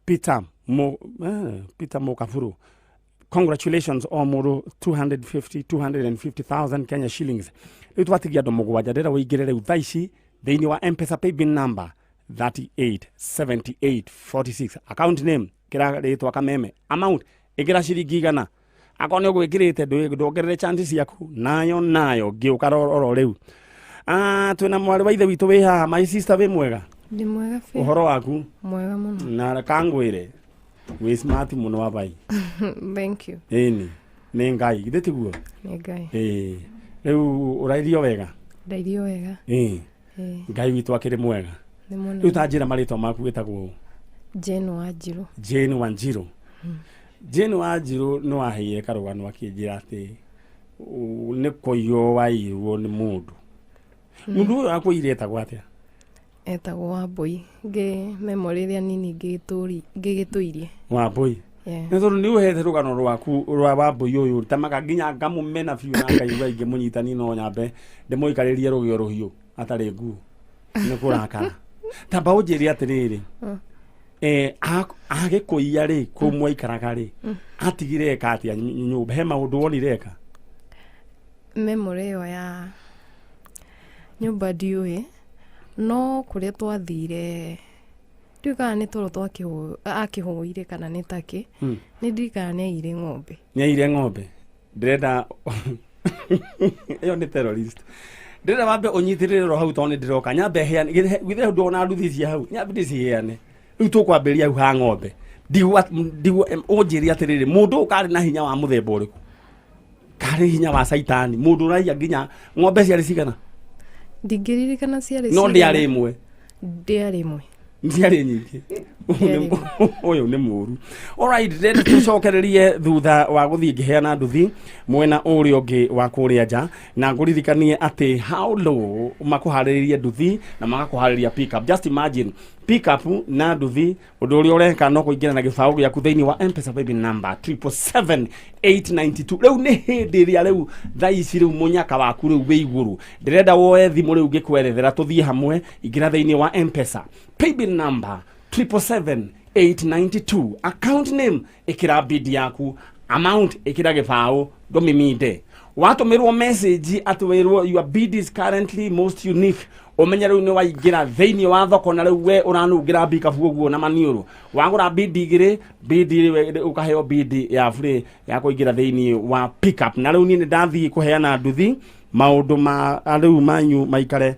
Peter Peter Mukaburu. Congratulations o mũndũ 250,000 Kenya shillings. Rĩu twatigia andũ mũgwanja, ndĩrenda ũingĩre rĩu thaa ici thĩinĩ wa M-Pesa paybill number 387846. Account name kĩra rĩtwa Kameme, amount ĩkĩra ciringi 100. Akorwo nĩ ũgwĩkĩrĩte ndongerere chance ciaku nayo nayo ngĩũka oro rĩu. Twĩna mwarĩ wa ithe witũ wĩ haha, my sister, wĩ mwega? Ndĩ mwega biũ. Ũhoro waku? Mwega mũno. Na kangwĩre wĩ smart mũno wabai. Thank you. Ĩni nĩ Ngai, githĩ tiguo? Nĩ Ngai. Ĩĩ, rĩu ũrairio wega? Ndairio wega. Ĩĩ. Ĩĩ. Ngai witũ akĩrĩ mwega. Nĩ mũnene. Rĩu ta njĩra marĩtwa maku, wĩtagwo ũ? Jane Wanjiru. Jane Wanjiru. Jane Wanjiru nĩ waheire karũgano akĩnjĩra atĩ nĩ kũiywo waiyirwo nĩ mũndũ. Mũndũ ũyũ akũiyire etagwo atĩa? Etagwo Wambũi. Ngĩ memory ĩrĩa nini ngĩgĩtũirie. Wambũi. Yeah. Nĩ tondũ nĩ ũhete rũgano rwaku rwa Wambũi ũyũ tamaga nginya ngamũmena biũ na ngaigua ingĩmũnyita niĩ no nyambe ndĩmũikarĩrie rũgĩo rũhiũ atarĩ nguo nĩ kũrakara. Tamba ũnjĩre atĩrĩrĩ, agĩkũiya rĩ kũu mwaikaraga rĩ, atigire eka atĩa nyũmba? He maũndũ wonire eka? Memory ĩyo ya nyũmba ndiũĩ, no kũrĩa twathire ndiũĩ kana nĩ toro akĩhũire kana nĩ takĩ. Nĩ ndirikana nĩ aiyire ng'ombe. Nĩ aiyire ng'ombe. Ndĩrenda ĩyo nĩ terrorist. Ndĩrenda wambe ũnyitĩrĩre ro hau tondũ nĩ ndĩroka nyambe heane githĩ ndona nduthi cia hau nyambe ndĩciheane. Rĩu tũkwambĩrĩria hau ha ng'ombe. Ndigua ũnjĩre atĩrĩrĩ, mũndũ ũyũ karĩ na hinya wa mũthemba ũrĩkũ? Karĩ hinya wa caitani, mũndũ ũraiya nginya ng'ombe ciarĩ cigana? Ndingĩririkana ciarĩ No cigana. ndĩarĩ ĩmwe. Ndĩarĩ ĩmwe. Ciarĩ nyingĩ. Ũyũ nĩ mũru. Alright, rĩu tũcokererie thutha wa gũthiĩ ngĩheana nduthi mwena ũrĩa ũngĩ wa kũrĩa nja, na ngũririkanie atĩ how low makũharĩrĩrie nduthi na magakũharĩria pickup. Just imagine pickup na nduthi. Ũndũ ũrĩa ũreka no kũingĩra na gĩbaũ gĩaku thĩinĩ wa Mpesa paybill number 777,892. Rĩu nĩ hĩndĩ ĩrĩa rĩu thaa ici rĩu mũnyaka waku rĩu wĩ igũrũ. Ndĩrenda woe thimũ rĩu ngĩkwerethera tũthiĩ hamwe. Ingĩra thĩinĩ wa Mpesa paybill number 777,892, account name ĩkĩra bid yaku, amount ĩkĩra gĩbaũ, ndũmiminde. Watũmĩrwo message atĩ wĩrwo "Your bid is currently most unique", ũmenye rĩu nĩ waingĩra thĩinĩ wa thoko, na rĩu we ũranungĩra mbikabu ũguo na maniũrũ. Wagũra bid igĩrĩ, bid ũkaheo bid ya free ya kũingĩra thĩinĩ wa pickup. Na rĩu niĩ nĩ ndathiĩ kũheana nduthi, maũndũ ma rĩu manyu maikare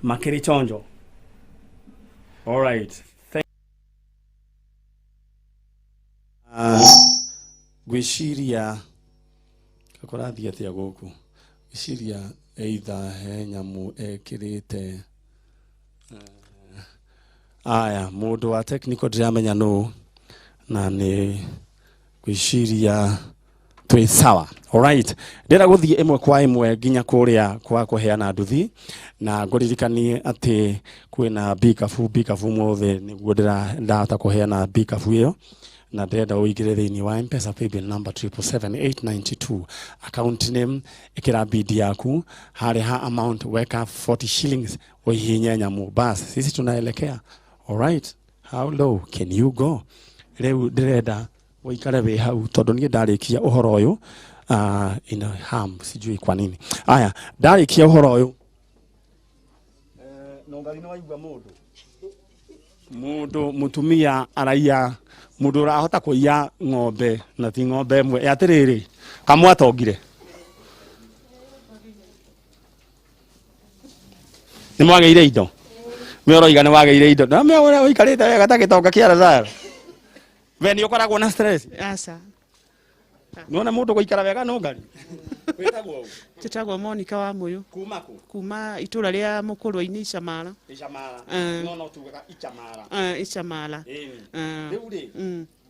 makĩrĩ chonjo. Alright. Ngwĩciria kũrathiĩ atĩa gũkũ? Ngwĩciria either he nyamũ ekĩrĩte. Aya, mũndũ wa technical ndiramenya nũ, na nĩ ngwĩciria twĩ sawa. Alright, ndĩrenda gũthiĩ ĩmwe kwa ĩmwe nginya kũrĩa kwa kũheana nduthi, na ngũririkanie atĩ kwĩna bikabu bikabu mũthĩ nĩguo ndĩrahota kũheana bikabu ĩyo, na ndĩrenda ũingĩre thĩinĩ wa Mpesa paybill number 777,892, account name ĩkĩra bid yaku, harĩa ha amount weka 40 shillings, ũhihinye nyamũ, bas, sisi tunaelekea. Alright, how low can you go? Rĩu ndĩrenda ũikare wĩ hau tondũ niĩ ndarĩkia ũhoro ũyũ in a ham, sijui kwa nini. Aya, ndarĩkia ũhoro ũyũ, nongari nĩ waigua mũndũ mũtumia araiya, mũndũ ũrahota kũiya ng'ombe na ti ng'ombe ĩmwe. Ĩ atĩrĩrĩ, kamwatongire nĩ mwagĩire indo, we ũroiga nĩ wagĩire indo na me ũrĩa ũikarĩte wega ta gĩtonga kĩa Lazaro. We nĩ ũkoragwo na stress? Aca. Nĩwona mũndũ gũikara wega no ngari wĩtagwo ũ? Njĩtagwo Monica wa Mũyũ. Kuma kũ? Kuma itũra rĩa Mũkũrwe-inĩ, Icamara. Icamara. No tugaga Icamara. Icamara. Rĩu rĩ,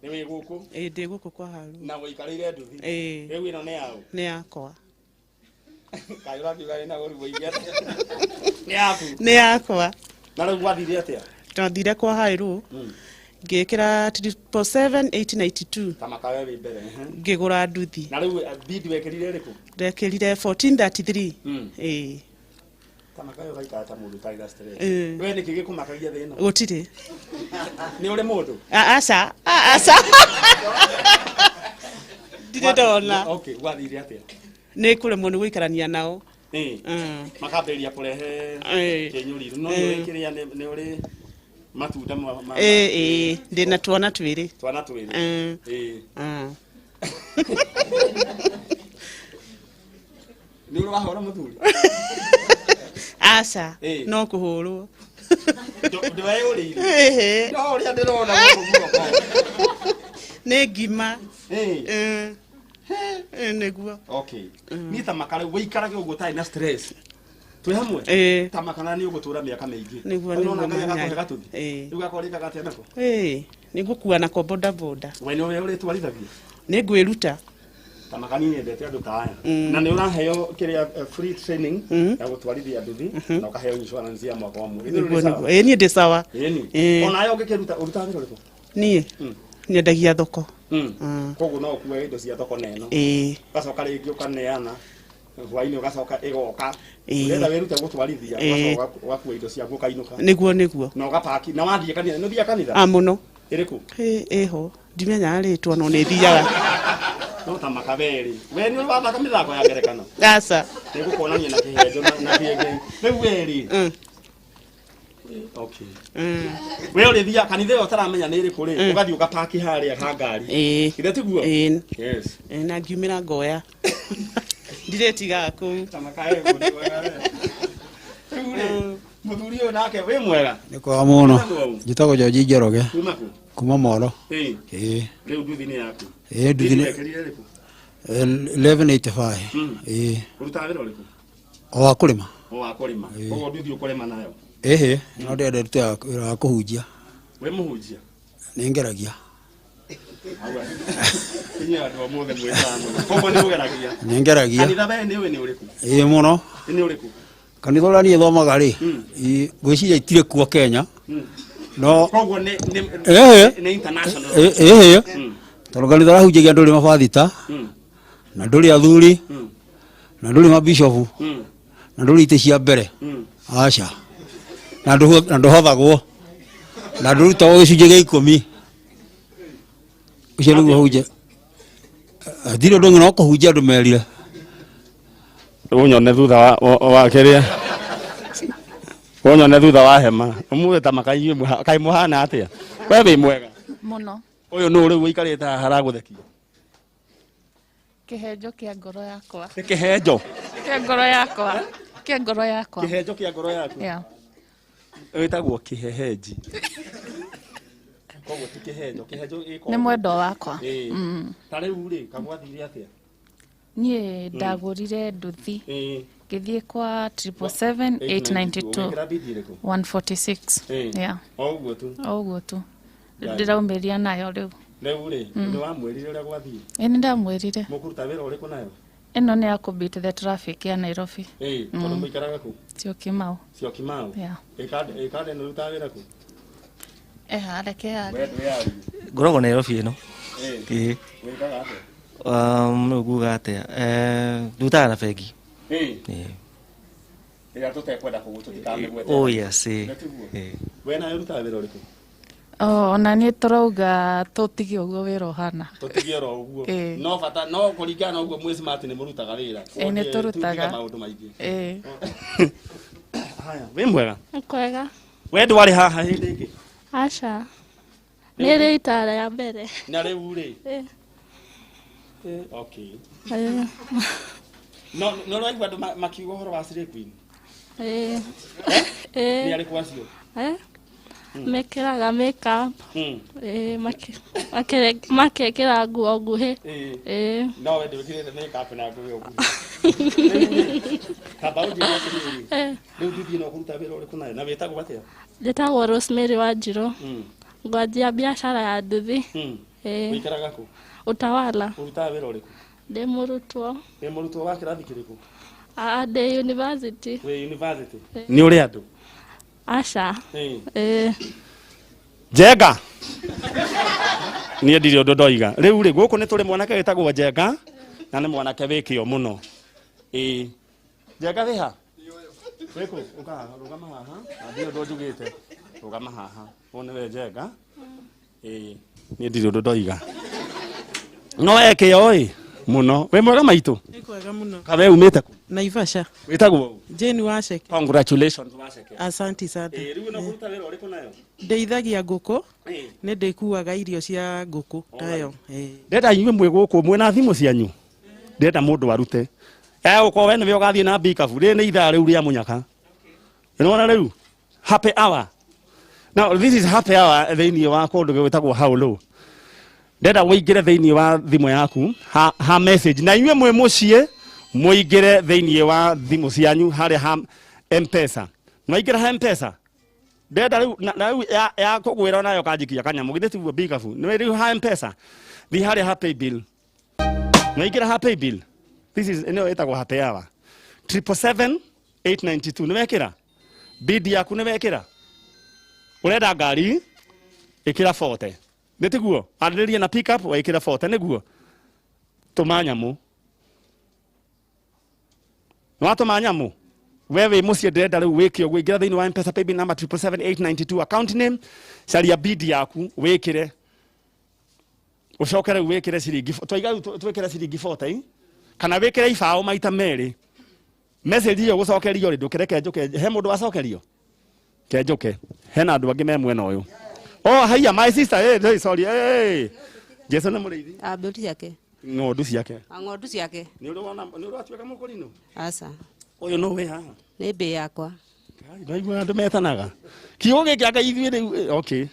nĩ wĩ gũkũ? Ĩĩ, ndĩ gũkũ kwa Haru. Na ũikarĩire nduthi? Ĩĩ. Rĩu ĩno nĩ yaũ? Nĩ yakwa. Kaĩ ũrakiuga wĩna ũru mũingĩ atĩa? Nĩ yaku? Nĩ yakwa. Na rĩu gwathire atĩa? Twathire kwa Hairu, ngĩkĩra 777,892. Ta makawe wĩ mbere, ehe. Ngĩgũra nduthi. Na rĩu bid wekĩrire ĩrĩkũ? Ndekĩrire 1433. Ĩĩ. Ta makawe ũgaikara ta mũndũ ũtarĩ na stress. Ĩĩ. We nĩkĩ gĩkũmakagia thĩ ĩno? Gũtirĩ. Nĩ ũrĩ mũndũ? Aca. Aca, ndirĩ ndona. Okay, gwathire atĩa? Nĩ kũremwo nĩ gũikarania nao. Makambĩrĩria kũrehe kĩnyũriri, no nĩ ũrĩ kĩrĩa, nĩ ũrĩ matunda Ĩĩ ĩĩ, ndĩna twana twĩrĩ. Twana twĩrĩ. Ĩĩ. Nĩ ũrĩ wahũra mũthuri? Aca. Ĩĩ. No kũhũrwo. Ndweyũrĩire? Ĩhĩ. No ũrĩa ndĩrona gũkũ guoko. Nĩ ngima. Ĩĩ. Ĩĩ, nĩguo. Okay, niĩ ta maka rĩu wĩikarage ũguo ũtarĩ na stress, twĩ hamwe? Ĩĩ. Ta makana nĩ ũgũtũra mĩaka mĩingĩ. Nĩguo. Rĩu nona Nĩguo. Ngai agakũhe Manyanya. gatuthi. Ĩĩ. Rĩu gakorĩkaga atĩa nako? Ĩĩ, nĩ ngũkua nako bodaboda. We nĩ ũrĩa ũrĩtwarithagia? Nĩ ngwĩruta. Ta makani nyendete andũ ta aya. Na nĩ ũraheo kĩrĩa, free training ya gũtwarithia nduthi, na ũkaheo insurance ya mwaka ũmwe. Ithuĩ Nĩguo. tũrĩ sawa? Nĩguo, ĩĩ, niĩ ndĩ sawa. Ĩni. Ĩĩ. Onawe ũngĩkĩruta, ũrutaga wĩra ũrĩkũ? Niĩ nyendagia thoko. Koguo no ũkue indo cia thoko na ĩno? Ĩĩ. Ũgacoka rĩngĩ ũkaneana hwainĩ, ũgacoka ĩgoka. Ĩĩ. Ũrenda wĩrute gũtwarithia. Ĩĩ. Ũgacoka ũgakua indo ciaku ũkainũka. Nĩguo. Na ũgapaki na wathiĩ kanitha, nĩ ũthiaga kanitha? A, mũno. Ĩrĩkũ? Ĩ, ĩho ndimenyaga rĩtwa, no nĩ thiaga. No ta makaberĩ, we nĩ ũrĩ wathaka mĩthako ya ngerekano? Aca. Nĩ gũkuonania na kĩhenjo na kĩengei rĩu werĩ. Okay, we ũrĩthiaga kanitha ĩyo ũtaramenya nĩ ĩrĩkũ rĩ, ũgathiĩ ũgapaki harĩa ha ngari? Ĩĩ. Ithe tiguo? Ĩĩ. Yes. Ĩĩ, na ngiumĩra ngoya, ndirĩtigaga kũu. Ta makae mũndũ mwega we. Rĩu rĩ, mũthuri ũyũ nake wĩ mwega? Nĩ kwega mũno. Wĩtagwo ũ? Njĩtagwo George Njoroge. Kuma kũ? Kuma Moro. Ĩĩ. Ĩĩ. Rĩu nduthi nĩ yaku? Ĩĩ, nduthi nĩ Wekĩrire ĩrĩkũ? 1185. Ĩĩ. Ũrutaga wĩra ũrĩkũ? O wa kũrĩma. O wa kũrĩma. Koguo nduthi ũkũrĩma nayo? Ĩhĩ, no ndĩrenda ndute wĩra wa kũhunjia. Wĩ mũhunjia? Nĩ ngeragia. Inyuĩ andũ a ũmũthĩ mwĩkaga mũno. Koguo nĩ ũgeragia. Nĩ ngeragia. Kanitha we nĩ ũĩ nĩ ũrĩkũ? Ĩĩ mũno. Nĩ ũrĩkũ? Kanitha ũrĩa niĩ thomaga rĩ, ĩ, ngwĩciria itirĩ kuo Kenya. No Koguo nĩ nĩ Ĩĩ. nĩ international. Ĩĩ. Tondũ kanitha ũrĩa hunjagia ndũrĩ mabathita na ndũrĩ athuri na ndũrĩ mabishopu na ndũrĩ itĩ cia mbere. Aca. Na ndũhothagwo na ndũrutagwo gĩcunjĩ gĩa 10. Ũcio nĩguo hunja. Ndirĩ ũndũ ũngĩ no kũhunjia andũ merire. Ũnyone thutha wa kĩrĩa. Ũnyone thutha wa hema. Ũmũthĩ ta maka inyuĩ kaĩ mũhana atĩa? We wĩ mwega. Mũno. Ũyũ nũ rĩu ũikarĩte haha aragũthekia? Kĩhenjo kĩa ngoro yakwa. Nĩ kĩhenjo? Kĩa ngoro yakwa. Kĩa ngoro yakwa. Kĩhenjo kĩa ngoro yaku? Yeah. Wĩtagwo kĩhehenji. Koguo ti kĩhenjo, kĩhenjo gĩkoragwo. Nĩ mwendwa wakwa. Ĩĩ. Ta rĩu rĩ, kagwathire atĩa? Niĩ ndagũrire nduthi. Ngĩthiĩ kwa 777 892. Ũgĩkĩra bidi ĩrĩkũ? 146. Yeah. O ũguo tu. O ũguo tu. Ngai. Ndĩraumĩria nayo rĩu. Rĩu rĩ, nĩ wamwĩrire ũrĩa gwathiĩ? Ĩ nĩ ndamwĩrire. Mũkũruta wĩra ũrĩkũ nayo? Ĩno nĩ ya kũ beat the traffic ya Nairobi. Ĩĩ, tondũ mũikaraga kũ? Syokimau. Syokimau. Yeah. Ĩ kanda ĩno ĩrutaga wĩra kũ? Eha, reke yarie. We ndwĩyarie. Ngoragwo Nairobi ĩno. Ĩĩ. Ĩĩ. Wĩkaga atĩa? Rĩu nguga atĩa? Ndutaga na bengi. Ĩĩ. Ĩĩ. Ĩrĩa tũtekwenda tũtikamĩgwete. Oh yes, ĩĩ. Na tiguo? Ĩĩ. We nawe ũrutaga wĩra ũrĩkũ? Oh, ona niĩ tũrauga tũtige ũguo wĩra ũhana. Tũtige oro ũguo. Ĩĩ. No bata no kũringana na ũguo mwĩ smart nĩ mũrutaga wĩra. Ĩĩ, nĩ tũrutaga. Tiga maũndũ maingĩ. Ĩĩ. Haya, wĩ mwega? Kwega. We ndwarĩ haha hĩndĩ ĩngĩ? Aca. Nĩ rĩ itara ya mbere. Na rĩu rĩ? Ĩĩ. Okay. Ĩĩ. No no ũraigua andũ makiuga ũhoro wa Slay Queen? Ĩĩ. Nĩ Ĩĩ. arĩkũ acio? Eh? Mekĩraga makeup. Ĩĩ, makekĩra nguo nguhĩ. Ĩĩ. Ĩĩ. No we ndwĩkĩrĩte makeup na nguo nguhĩ. Kamba ũnjĩre atĩrĩrĩ. Rĩu nduthi ĩno ũkũruta wĩra ũrĩkũ nayo? Na wĩtagwo atĩa? Njĩtagwo Rosemary Wanjirũ. Ngwanjia biacara ya nduthi. Ĩĩ. Ũikaraga kũ? Utawala. Ũrutaga wĩra ũrĩkũ? Ndĩ mũrutwo. Wĩ mũrutwo wa kĩrathi kĩrĩkũ? Aa, ndĩ university. Wĩ university? Ĩĩ. Nĩ ũrĩ andũ? Aca. Ĩĩ. Ĩĩ. Njenga. Niĩ ndirĩ ũndũ ndoiga. Rĩu rĩ, gũkũ nĩ tũrĩ mwanake wĩtagwo Njenga na nĩ mwanake wĩ kĩo mũno. Ĩĩ. Njenga wĩ ha? Wĩ kũ? Ũka haha, rũgama haha. Na ndirĩ ũndũ njugĩte. Rũgama haha. Ũyũ nĩwe Njenga. Ĩĩ. Niĩ ndirĩ ũndũ ndoiga. No e kĩo ĩ mũno. Wĩ mwega maitũ? Nĩ kwega mũno. Kawe umĩte kũ? Naivasha. Wĩtagwo ũ? Jane Wacheke. Congratulations Wacheke. Asanti sana. Ĩĩ, rĩu ĩno ũkũruta wĩra ũrĩkũ nayo? Ndeithagia ngũkũ. Ĩĩ. Nĩ ndĩkuaga irio cia ngũkũ tayo. Ĩĩ. Ndenda inyuĩ mwĩ gũkũ mwĩna thimũ cianyu. Ndenda mũndũ arute. Ũkorwo we nĩwe ũgathiĩ na mbikabu. Rĩrĩ nĩ ithaa rĩu rĩa mũnyaka. Nĩwona rĩu? Happy hour. Now this is happy hour thĩinĩ wa kũndũ gwĩtagwo How Low. Ndenda ũingĩre thĩinĩ wa thimũ yaku ha message na inyuĩ mwĩ mũciĩ mũingĩre thĩinĩ wa thimũ cianyu harĩa ha M-Pesa. Mwaingĩra ha M-Pesa ndenda rĩu na rĩu ya kũgwĩra nayo kanjikia kanyamũ githĩ tiguo mbikabu nĩ rĩu ha M-Pesa thiĩ harĩa ha paybill. Mwaingĩra ha paybill this is ĩno ĩtagwo happy hour 777 892 nĩ wekĩra bid yaku nĩ wekĩra ũrenda ngari ĩkĩra 40 nĩ tiguo arĩrĩria na pick up wekĩra 40 nĩguo tũma nyamũ nĩ watũma nyamũ we wĩ mũciĩ ndĩrenda rĩu wĩke ũguo ingĩra thĩinĩ wa M-Pesa paybill number 777 892 account name caria bid yaku wĩkĩre ũcoke rĩu wĩkĩre ciringi twaiga rĩu twĩkĩre ciringi 40 kana wĩkĩre ibaũ maita merĩ message ĩyo gũcokerio rĩ ndũkĩreke njũke he mũndũ wacokerio kenjũke hena andũ angĩ me mwena ũyũ. Oh haiya, my sister, hey, hey, sorry, hey. Jesu nĩ mũrĩithi. Ah, mbũri ciake. Ng'ondu ciake. Ah, ng'ondu ciake. Nĩ ũrĩ wona nĩ ũrĩ watuĩka mũkũrinũ? Aca. Ũyũ nũ wĩ haha? Nĩ mbĩ yakwa. Ndaigua andũ metanaga kiugo gĩkĩ anga ithuĩ rĩu okay.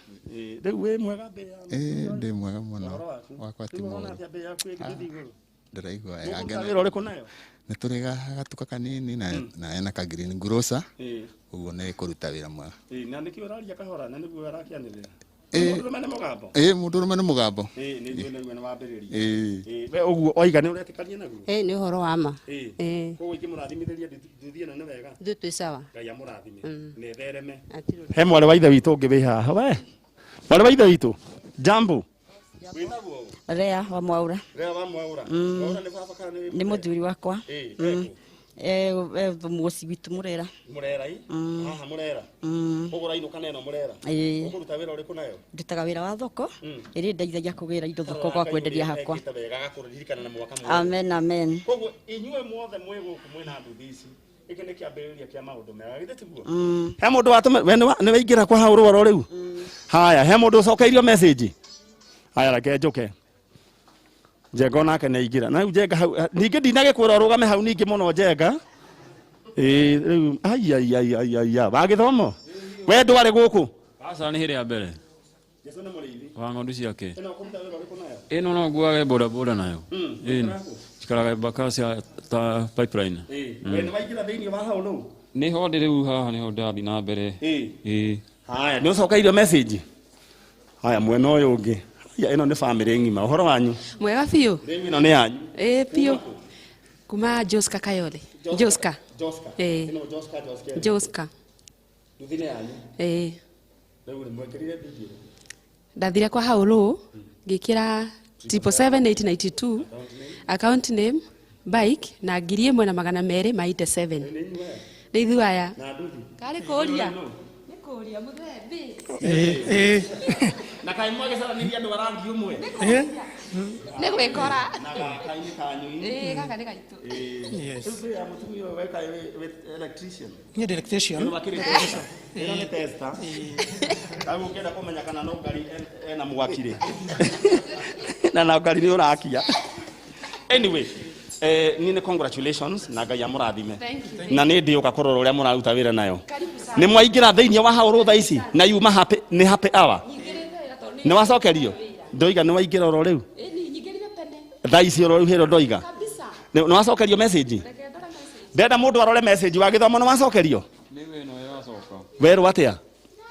Rĩu wĩ mwega mbĩ ya Ĩĩ ndĩ mwega mũno. Ũhoro waku? Wakwa ti Rĩu ũrona mũũru. atĩa mbĩ yaku ĩgĩthiĩ igũrũ? Ndĩraigua wega. Mũkũruta Ngene. wĩra ũrĩkũ nayo? Nĩ tũrĩ gatuka kanini na ena ka green grocer. Ĩĩ. Ũguo nĩ kũruta wĩra mwega. Ĩĩ, na nĩkĩo ũraria kahora na nĩguo arakĩanĩrĩra. Mũndũrũme nĩ mũgambo. Ĩĩ, mũndũrũme nĩ mũgambo. Ĩĩ, nĩ njũĩ nĩguo nĩ wambĩrĩria. Ĩĩ. Ĩĩ, we ũguo oiga nĩ ũretĩkania naguo? Ĩĩ, nĩ ũhoro wa ma. Ĩĩ. Ĩĩ. Koguo ingĩmũrathimithĩria nduthi ĩno nĩ wega. Ithuĩ twĩ sawa. Ngai amũrathime. Mm. Na ĩthereme. Hatirĩ ũndũ. He mwarĩ wa ithe witũ ũngĩ wĩ haha we. Mwarĩ wa ithe witũ. Jambo. Rea wa Mwaura. Rea wa Mwaura. Mm. Mwaura nĩ baba kana nĩ Nĩ mũthuri wakwa. Ĩĩ, Mm. Eh, mũciĩ witũ Mũrera. Mũrera i? Mm. Haha Mũrera. Mm. Koguo ũrainũka na ĩno Mũrera. Ĩĩ. Ũkũruta wĩra ũrĩkũ nayo? Ndutaga wĩra wa thoko Mm. ĩrĩa ndeithagia kũgĩra indo thoko gwa kwenderia hakwa. Ekĩte wega agakũririkana na mwaka mwerũ. Amen, amen. Koguo inyuĩ mwothe mwĩ gũkũ mwĩna nduthi ici. Gĩkĩ nĩ kĩambĩrĩria kĩa maũndũ mega githĩ tiguo? Mm. He mũndũ watũma we nĩ waingĩra kwa hau rwaro rĩu? Haya, he mũndũ ũcokeirio message? Haya, reke njũke. Njenga onake nĩ aingĩra. Na rĩu Njenga hau ningĩ ndinagĩkwĩra ũrũgame hau ningĩ mũno Njenga. Ĩĩ rĩu ai ai ai ai ai ai wa gĩthomo. We ndwarĩ gũkũ. Aca nĩ hĩrĩ ya mbere Jesu nĩ mũrĩithi. wa ng'ondu ciake. Ĩno ũkũruta wĩra ũrĩkũ nayo? Ĩno no nguage bodaboda nayo. Mm. Ĩni. Njikaraga Embakasi ta pipeline. Ĩĩ. Mm. We nĩ waingĩra thĩinĩ wa hau rĩu? Nĩho ndĩ rĩu haha nĩho ndathiĩ na mbere. Ĩĩ. Ĩĩ. Haya, nĩ ũcokeirio message? Haya, mwena ũyũ ũngĩ. Haya, ĩno nĩ bamĩrĩ ng'ima. Ũhoro wanyu? Mwega biũ. Rĩu ĩno nĩ yanyu. Ĩĩ biũ. Kuma Joska Kayole. Joska. Joska. Ĩĩ. Ĩno Joska Joska. Joska. Nduthi nĩ yanyu. Ĩĩ. Rĩu rĩ mwekĩrire video. Ndathire kwa Haulu ngĩkĩra 777 account name bike na 1287 nĩ ithuĩ aya. Na nduthi. Karĩ kũria. Nĩ kũria mũthembi. Ĩĩ. Na kaĩ mwagĩcaranĩria andũ a rangi ũmwe? Nĩ gwĩkora. Na gaka-inĩ kanyu. Ĩĩ gaka nĩ gaitũ. Yes. Rĩu kwĩ ya mũtumia ũyũ weka wĩ electrician. Niĩ ndĩ electrician. Ĩno akĩrĩ tester. Ĩno nĩ tester. Rĩu ũngĩenda kũmenya kana no ngari ena mwaki rĩ. Na na ngari nĩ ũrakia. Anyway, niĩ nĩ congratulations na Ngai amũrathime. Thank you. Na nĩ ndĩũka kũrora ũrĩa mũraruta wĩra nayo. Karibu sana. Nĩ mwaingĩra thĩinĩ wa hau rũ thaa ici na yuma happy nĩ happy hour. Nĩ wacokerio? Ndoiga nĩ waingĩra oro rĩu. Thaa ici oro rĩu hĩro ndoiga. Nĩ wacokerio message? Ndenda mũndũ arore message wa gĩthomo nĩ wacokerio? Nĩ ĩno yacoka. Werwo atĩa?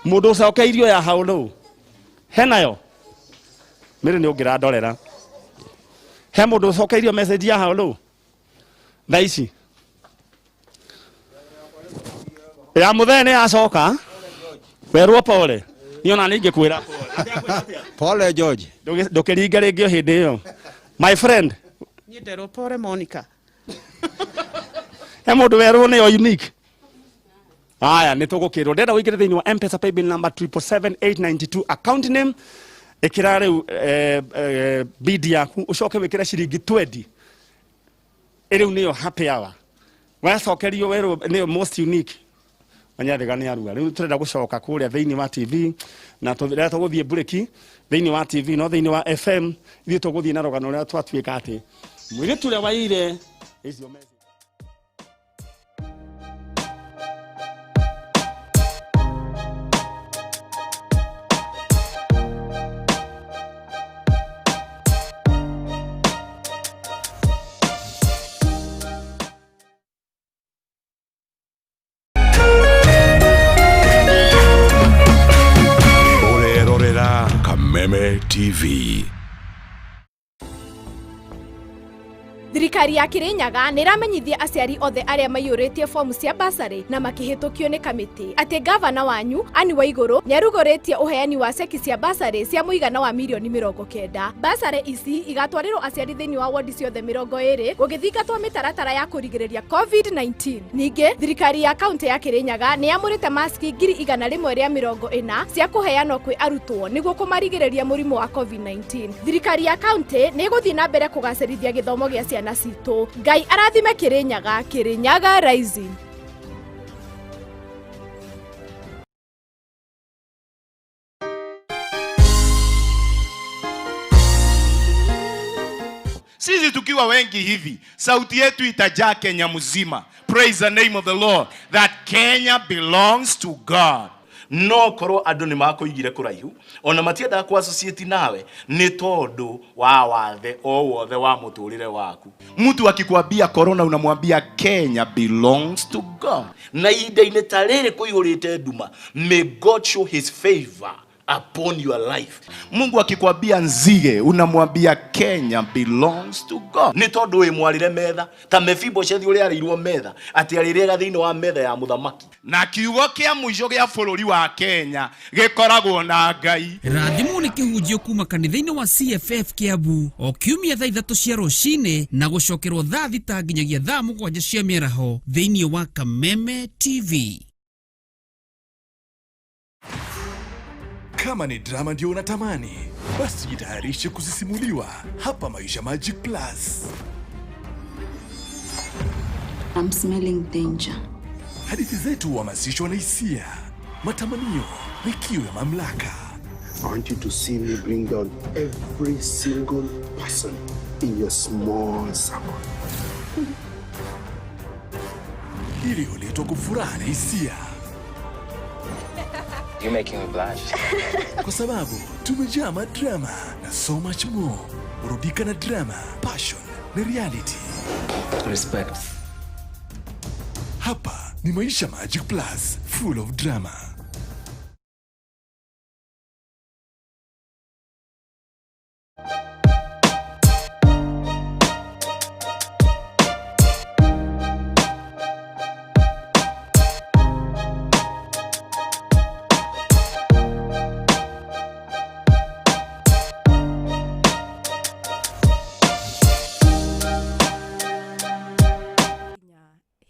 Mũndũ ũcokeirio ya hau rũu. Henayo? Mĩrĩ nĩ ũngĩrandorera. He mũndũ ũcokeirio message ya hau rũu? Thaa ici. Ya mũthee nĩ yacoka. Werwo pole. Niĩ ona niĩ ingĩkwĩra pole. George. Ndũkĩringa rĩngĩ o hĩndĩ ĩyo. My friend, Niĩ nderwo pore Monica. he mũndũ werwo nĩyo unique. Haya, nĩ tũgũkĩrwo. Ndĩrenda ũingĩre thĩinĩ wa M-Pesa paybill number 777892 account name ĩkĩra rĩu bid yaku ũcoke wĩkĩre ciringi 20. Rĩu nĩyo happy hour. Wacokerio werwo nĩyo most unique. Wanyathĩga nĩ arua. Rĩu tũrenda gũcoka kũrĩa thĩinĩ wa TV na rĩrĩa tũgũthiĩ break thĩinĩ wa TV no thĩinĩ wa FM ithuĩ tũgũthiĩ na rũgano rũrĩa twatuĩka atĩ mũirĩtu ũrĩa waire icio message. Ũrerorera Kameme TV. Thirikari ya Kirinyaga nĩ ĩramenyithia aciari othe arĩa maiyũrĩtie fomu cia basarĩ na makĩhĩtũkio nĩ kamĩtĩ atĩ gavana wanyu Anne Waigũrũ nĩ arugũrĩtie ũheani wa ceki cia basarĩ cia mũigana wa mirioni 90. Basarĩ ici igatwarĩrwo aciari thĩinĩ wa wodi ciothe 20 gũgĩthingatwo mĩtaratara ya kũrigĩrĩria COVID-19. Ningĩ thirikari ya kaunti ya Kirinyaga nĩ yamũrĩte maski 140,000 cia kũheanwo kwĩ arutwo nĩguo kũmarigĩrĩria mũrimũ wa COVID-19. Thirikari ya kaunti nĩ ĩgũthiĩ na mbere kũgacĩrithia gĩthomo gĩa ciana citũ. Ngai arathime Kirinyaga, Kirinyaga Rising. Sisi tukiwa wengi hivi, sauti yetu itajaa Kenya mzima. Praise the name of the Lord that Kenya belongs to God. No korwo andũ nĩ makũigire kũraihu ona matiendaga kũ associate nawe nĩ tondũ wa wathe o wothe wa mũtũrĩre waku. Mtu akikwambia corona unamwambia Kenya belongs to God. Na ihinda-inĩ ta rĩrĩ kũihũrĩte nduma, may God show his favor upon your life. Mungu akikwambia nzige, unamwambia Kenya belongs to God. Nĩ tondũ wĩ mwarĩre metha ta Mefiboshethi ũrĩa arĩirwo metha atĩ arĩrĩaga thĩinĩ wa metha ya mũthamaki. Na kiugo kĩa mũico gĩa bũrũri wa Kenya gĩkoragwo na Ngai. Rathimwo nĩ kĩhunjio kuma kanitha-inĩ wa CFF Kiambu o kiumia thaa 3 cia rũcinĩ na gũcokerwo thaa 6 nginyagia thaa 7 cia mĩaraho thĩinĩ wa Kameme TV. Kama ni drama ndio unatamani, basi jitayarishe kusisimuliwa hapa Maisha Magic Plus. I'm smelling danger. Hadithi zetu huhamasishwa na hisia, matamanio na kiu ya mamlaka. I want you to see me bring down every single person in your small circle. Iliyoletwa kwa furaha na hisia. You're making me blush. Kwa sababu tumejaa madrama na so much more. Burudika na drama, passion na reality. Respect. Hapa ni Maisha Magic Plus, full of drama.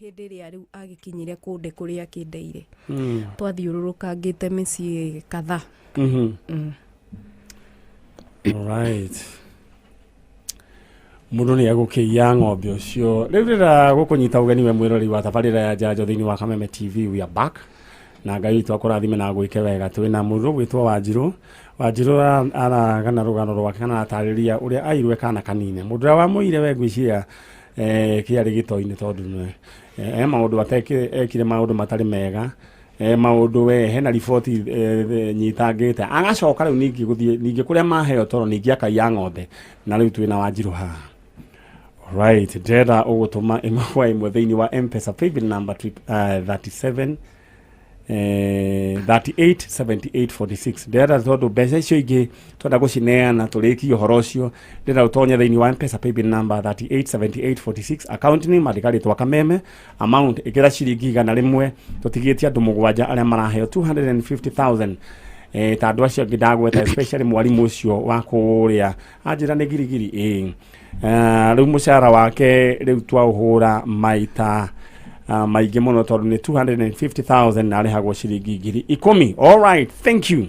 Hĩndĩ ĩrĩa rĩu agĩkinyire kũnde kũrĩa akĩndeire, twathiũrũrũkangĩte mĩciĩ kadhaa. Alright. Mũndũ nĩ egũkĩiya ng'ombe ũcio. Rĩu rĩra gũkũnyita ũgeni we mwĩroreri wa tabarĩra ya Njanjo thĩinĩ wa Kameme TV. We are back. Na Ngai witũ akũrathime na agwĩke wega. Twĩna mũndũ ũgwĩtwo Wanjirũ. Wanjirũ aragana rũgano rwake kana aratarĩria ũrĩa airwe kana kanine. Mũndũ ũrĩa wamũire we ngwĩciria kĩarĩ gĩtoi-inĩ tondũ he maũndũ ekire maũndũ matarĩ mega. Maũndũ we hena riboti nyitangĩte. Agacoka rĩu ningĩ gũthiĩ ningĩ kũrĩa maheo toro ningĩ akaiya ng'ombe. Na rĩu twĩna Wanjirũ haha. Right, ndĩrenda ũgũtũma ĩmwe kwa ĩmwe thĩinĩ wa M-Pesa paybill number 37 38 78 46. Ndĩrenda tondũ mbeca icio ingĩ twenda gũcineana tũrĩkie ũhoro ũcio, ndĩrenda ũtonye thĩinĩ wa M-Pesa paybill number 38 78 46, account name andĩka rĩtwa Kameme, amount ĩkĩra ciringi 100, tũtigĩtie andũ 7 arĩa maraheo 250,000. Ta andũ acio angĩ ndagweta, especially mwarimũ ũcio wa kũrĩa anjĩra nĩ girigiri. Rĩu mũcara wake rĩu twaũhũra maita maingĩ mũno tondũ nĩ 250,000 na arĩhagwo ciringi 10,000. All right, thank you.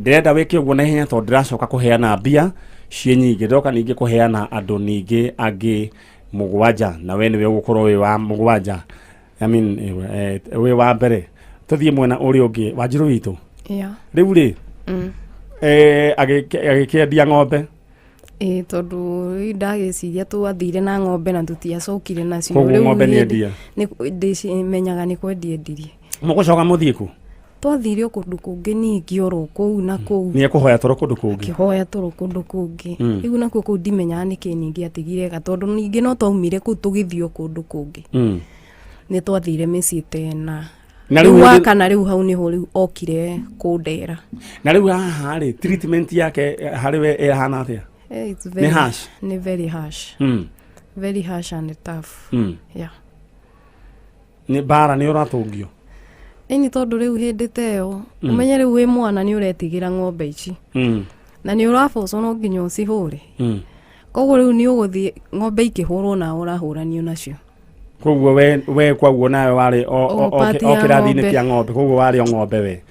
Ndĩrenda wĩke ũguo na ihenya tondũ ndĩracoka kũheana mbia ciĩ nyingĩ. Ndĩroka ningĩ kũheana andũ ningĩ angĩ 7, na we nĩwe ũgũkorwo wĩ wa 7. I mean, wĩ wa mbere. Tũthiĩ mwena ũrĩa ũngĩ, Wanjirũ witũ. Yeah. Rĩu rĩ, agĩkĩendia ng'ombe. Ĩĩ, tondũ rĩu ndagĩciria twathire na ng'ombe na tũtiacokire nacio. Koguo Rĩu ng'ombe nĩ hĩndĩ- endia? Ndĩcimenyaga nĩ kwendia endirie. Mũgũcoka mũthiĩ kũ? Twathire o kũndũ kũngĩ ningĩ oro kũu na kũu. Nĩ ekũhoya toro kũndũ kũngĩ? Akĩhoya toro kũndũ kũngĩ. Rĩu nakuo kũu ndimenyaga nĩkĩ ningĩ atigire ga, tondũ ningĩ no twaumire kũu tũgĩthiĩ o kũndũ kũngĩ. Nĩ twathire mĩciĩ ta ĩna. Na Rĩu rĩu wa kana rĩu hau nĩho rĩu okire kũndera. Na rĩu haha rĩ, treatment yake harĩ we ĩhana atĩa? It's Nĩ very harsh? Nĩ very harsh. Very harsh and tough. Yeah. Nĩ mbara nĩ ũratũngio? Ĩni tondũ rĩu hĩndĩ ta ĩyo, ũmenye rĩu wĩ mwana nĩ ũretigĩra ng'ombe ici. Na nĩ ũrabocwo no nginya ũcihũre. Koguo rĩu nĩ ũgũthiĩ ng'ombe ikĩhũrwo nawe ũrahũranio nacio. Koguo we kwaguo nawe warĩ O part o ya kĩrathi-inĩ ng'ombe. kĩa ng'ombe, koguo warĩ o ng'ombe we.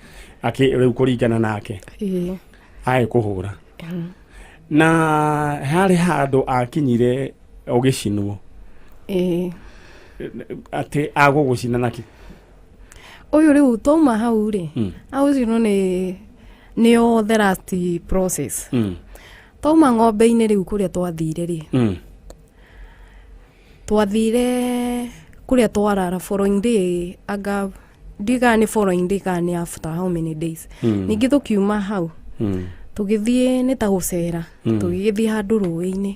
Akĩ rĩu kũringana nake. Ĩĩ. Agĩkũhũra. Na harĩ handũ akinyire ũgĩcinwo. Ĩĩ. Atĩ agũgũcina nakĩ? Ũyũ rĩu twauma hau rĩ, agũcinwo nĩyo the last process. Twauma ng'ombe-inĩ rĩu kũrĩa twathire rĩ, twathire kũrĩa twarara following day, anga ndiũĩ kana nĩ following day kana nĩ after how many days. Ningĩ tũkiuma hau, tũgĩthiĩ nĩ ta gũcera, tũgĩgĩthiĩ handũ rũĩ-inĩ.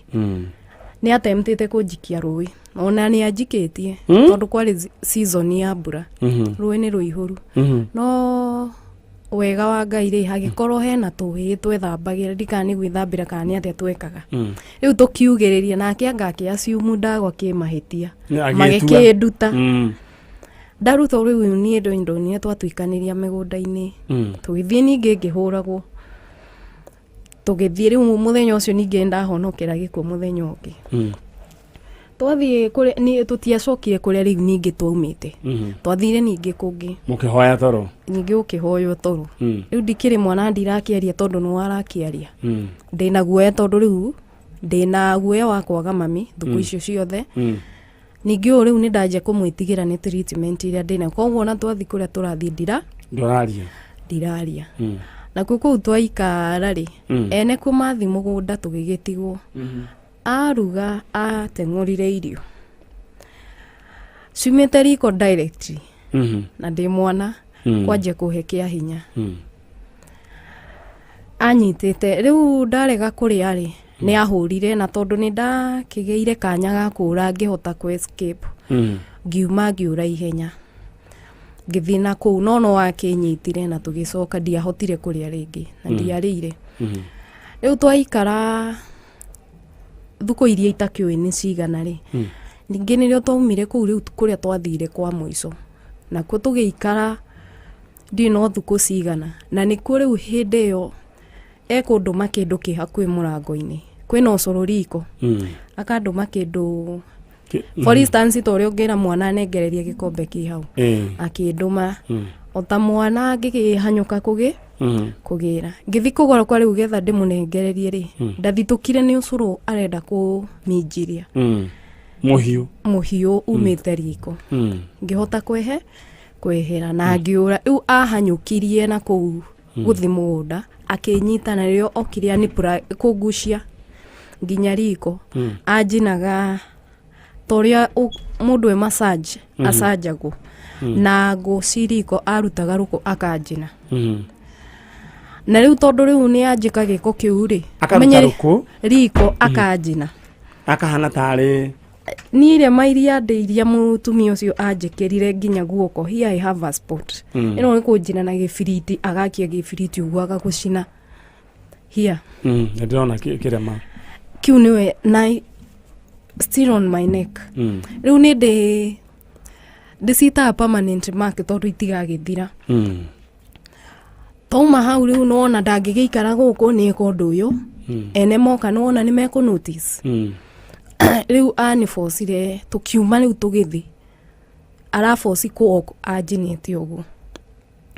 Nĩ atemptĩte kũnjikia rũĩ, ona nĩ anjikĩtie, tondũ kwarĩ season ya mbura. Rũĩ nĩ rũihũru. No Wega wa Ngai rĩ, hagĩkorwo hena tũhĩĩ twethambagĩra, ndikana nĩ gwĩthambĩra kana nĩ atĩa twekaga. Rĩu tũkiugĩrĩria nake anga akĩassume ndagwa kĩmahĩtia. Agĩtua. Magĩkĩnduta. Ndarutwo rĩu niĩ ndonire twatuĩkanĩria mĩgũnda-inĩ. Tũgĩthiĩ ningĩ ngĩhũragwo. Tũgĩthiĩ rĩu mũthenya ũcio ningĩ ndahonokera gĩkuũ mũthenya ũngĩ. Twathiĩ kũrĩa niĩ tũtiacokire kũrĩa rĩu ningĩ twaumĩte. Twathire ningĩ kũngĩ. Mũkĩhoya toro. Ningĩ ũkĩhoywo toro. Rĩu ndikĩrĩ mwana ndirakĩaria tondũ nĩwe arakĩaria. Ndĩna guoya tondũ rĩu ndĩna guoya wa kwaga mami thukũ icio ciothe. Ningĩ ũyũ rĩu nĩ ndanjia kũmwĩtigĩra nĩ treatment ĩrĩa ndĩnayo. Koguo ona twathiĩ kũrĩa tũrathiĩ Ndũraria. ndiraria. Nakuo kũu twaikara rĩ, ene kuo mathiĩ mũgũnda tũgĩgĩtigwo. Aruga ateng'ũrire irio ciumĩte riko directly. Na ndĩ mwana. Kwanjia kũhe kĩa hinya. Anyitĩte rĩu ndarega kũrĩa rĩ, nĩ ahũrire, na tondũ nĩ ndakĩgĩire kanya ga kũũra ngĩhota kũ escape. Ngiuma ngĩũra ihenya ngĩthiĩ na kũu, no no akĩnyitire na tũgĩcoka ndiahotire kũrĩa rĩngĩ na ndiarĩire. Rĩu twaikara thukũ iria itakĩũĩ nĩ cigana rĩ, ningĩ nĩrĩo twaumire kũu rĩu kũrĩa twathire kwa mũico, nakuo tũgĩikara ndiũĩ no thukũ cigana, na nĩkuo rĩu hĩndĩ ĩyo ekũndũma kĩndũ kĩ hakuhĩ mũrango-inĩ, kwĩna ũcũrũ riko. Akandũma kĩndũ, for instance, ta ũrĩa ũngĩra mwana anengererie gĩkombe kĩ hau. Akĩndũma o ta mwana ngĩkĩhanyũka kũgĩ kũgĩra ngĩthi kũgũra kwa rĩu getha ndĩmũnengererie rĩ, ndathitũkire nĩ ũcũrũ arenda kũminjiria. Mũhiũ. Mũhiũ umĩte riko. Ngĩhota kwehera na ngĩũra. Rĩu ahanyũkirie na kũu gũthi mũgũnda akĩnyita, na rĩo okire anipura kũngucia nginya riko. Anjinaga ta ũrĩa mũndũ e massage acanjagwo na ngũ ci riko, arutaga rũkũ akanjina. Na rĩu tondũ rĩu nĩ anjĩka gĩko kĩu rĩ, Akaruta rũkũ riko akanjina. Akahana tarĩ Niĩ irema iria ndĩ iria mũtumia ũcio anjĩkĩrire nginya guoko, here I have a spot. Ĩno nĩ kũnjina na gĩbiriti, agakia gĩbiriti ũguo agagũcina here. Nĩ ndĩrona kĩrema. Kiu nĩwe na still on my neck. Rĩu nĩ ndĩcitaga permanent mark tondũ itigagĩthira. Twauma hau rĩu nĩwona ndangĩgĩikara gũkũ nĩ eka ũndũ ũyũ. Ene moka nĩwona nĩ mekũ notice. Rĩu anibocire tũkiuma rĩu tũgĩthi araboci kũ anjinĩte ũguo,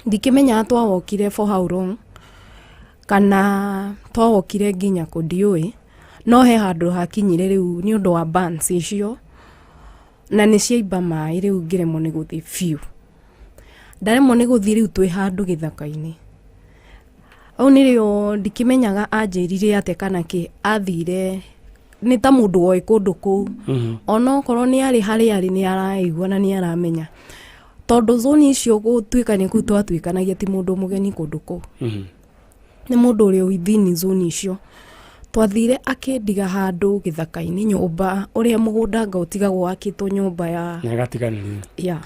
ndikĩmenyaga twawokire for how long kana twawokire nginya kũ ndiũĩ, no he handũ hakinyire rĩu nĩ ũndũ wa burns icio na nĩ ciaimba maĩ, rĩu ngĩremwo nĩ gũthiĩ biũ, ndaremwo nĩ gũthiĩ. Rĩu twĩ handũ gĩthaka-inĩ au nĩrĩo ndikĩmenyaga anjĩrire atĩa kana kĩ athire nĩ ta mũndũ woĩ kũndũ kũu. Onokorwo nĩ arĩ harĩa arĩ nĩ araigua na nĩ aramenya tondũ zone icio gũtuĩka nĩ kũu twatuĩkanagia, ti mũndũ mũgeni kũndũ kũu. Nĩ mũndũ ũrĩ within zone icio. Twathire akĩndiga handũ gĩthaka-inĩ, nyũmba ũrĩa mũgũnda anga ũtigagwo wakĩtwo nyũmba ya Na ĩgatiganĩrio. Ya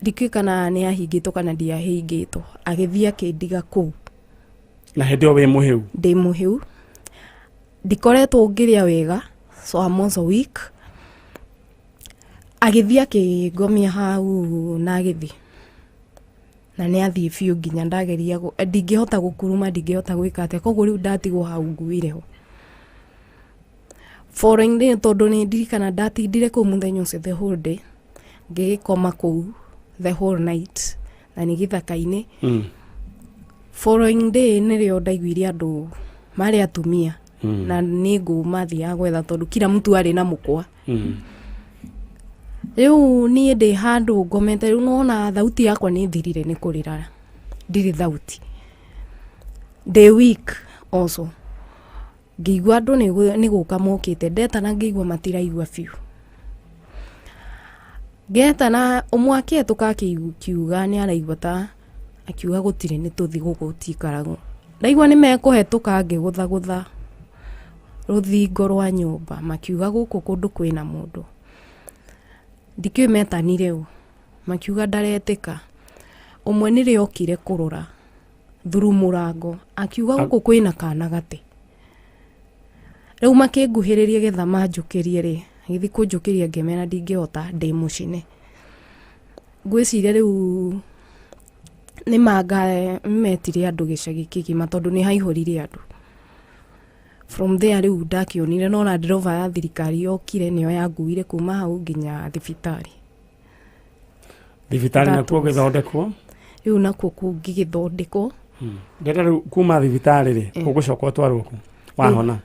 ndikĩũĩ kana nĩ ahingĩtwo kana ndiahingĩtwo, agĩthiĩ akĩndiga kũu. Na hĩndĩ ĩyo wĩ mũhĩu? Ndĩ mũhĩu, ndikoretwo ngĩrĩa wega, so I'm also weak. Agĩthiĩ akĩngomia hau na agĩthiĩ na nĩ athiĩ biũ nginya ndageria ndingĩhota gũkuruma, ndingĩhota gwĩka atĩa, koguo rĩu ndatigwo hau nguire ho following day tondũ nĩ ndirikana ndatindire kũu mũthenya ũcio the whole day, ngĩgĩkoma kũu the whole night na nĩ gĩthaka-inĩ. Following day nĩrĩo ndaiguire andũ marĩ atumia na nĩ ngũ mathiaga gwetha tondũ kila mtu arĩ na mũkwa. Rĩu niĩ ndĩ handũ ngomete, rĩu nona thauti yakwa nĩ thirire nĩ kũrĩra, ndirĩ thauti, ndĩ weak also. Ngĩigua andũ nĩ gũka mokĩte, ndetana ngĩigua matiraigua biũ, ngetana ũmwe akĩhetũka akiuga nĩ araigua ta akiuga gũtirĩ nĩ tũthi gũkũ gũtiikaragwo. Ndaigua nĩ mekũhetũka ngĩgũthagũtha rũthingo rwa nyũmba, makiuga gũkũ kũndũ kwĩna mũndũ, ndikĩũĩ metanire ũ, makiuga ndaretĩka. Ũmwe nĩrĩo okire kũrora through mũrango akiuga gũkũ kwĩna kana gate. Rĩu makĩnguhĩrĩria getha manjũkĩrie rĩ, agĩthiĩ kũnjũkĩria ngĩmera ndingĩhota ndĩ mũcine. Ngwĩciria rĩu nĩ manga metire andũ gĩcagi kĩgima tondũ nĩ haihũrire andũ. From there rĩu ndakĩonire no Land Rover ya thirikari yokire nĩyo yanguire kuma hau nginya thibitarĩ. Thibitarĩ That nakuo was- gĩthondekwo. Rĩu nakuo kũu ngĩgĩthondekwo. Ndĩrenda rĩu kuma thibitarĩ rĩ, ũgũcoka ũtwarwo kũ wahona?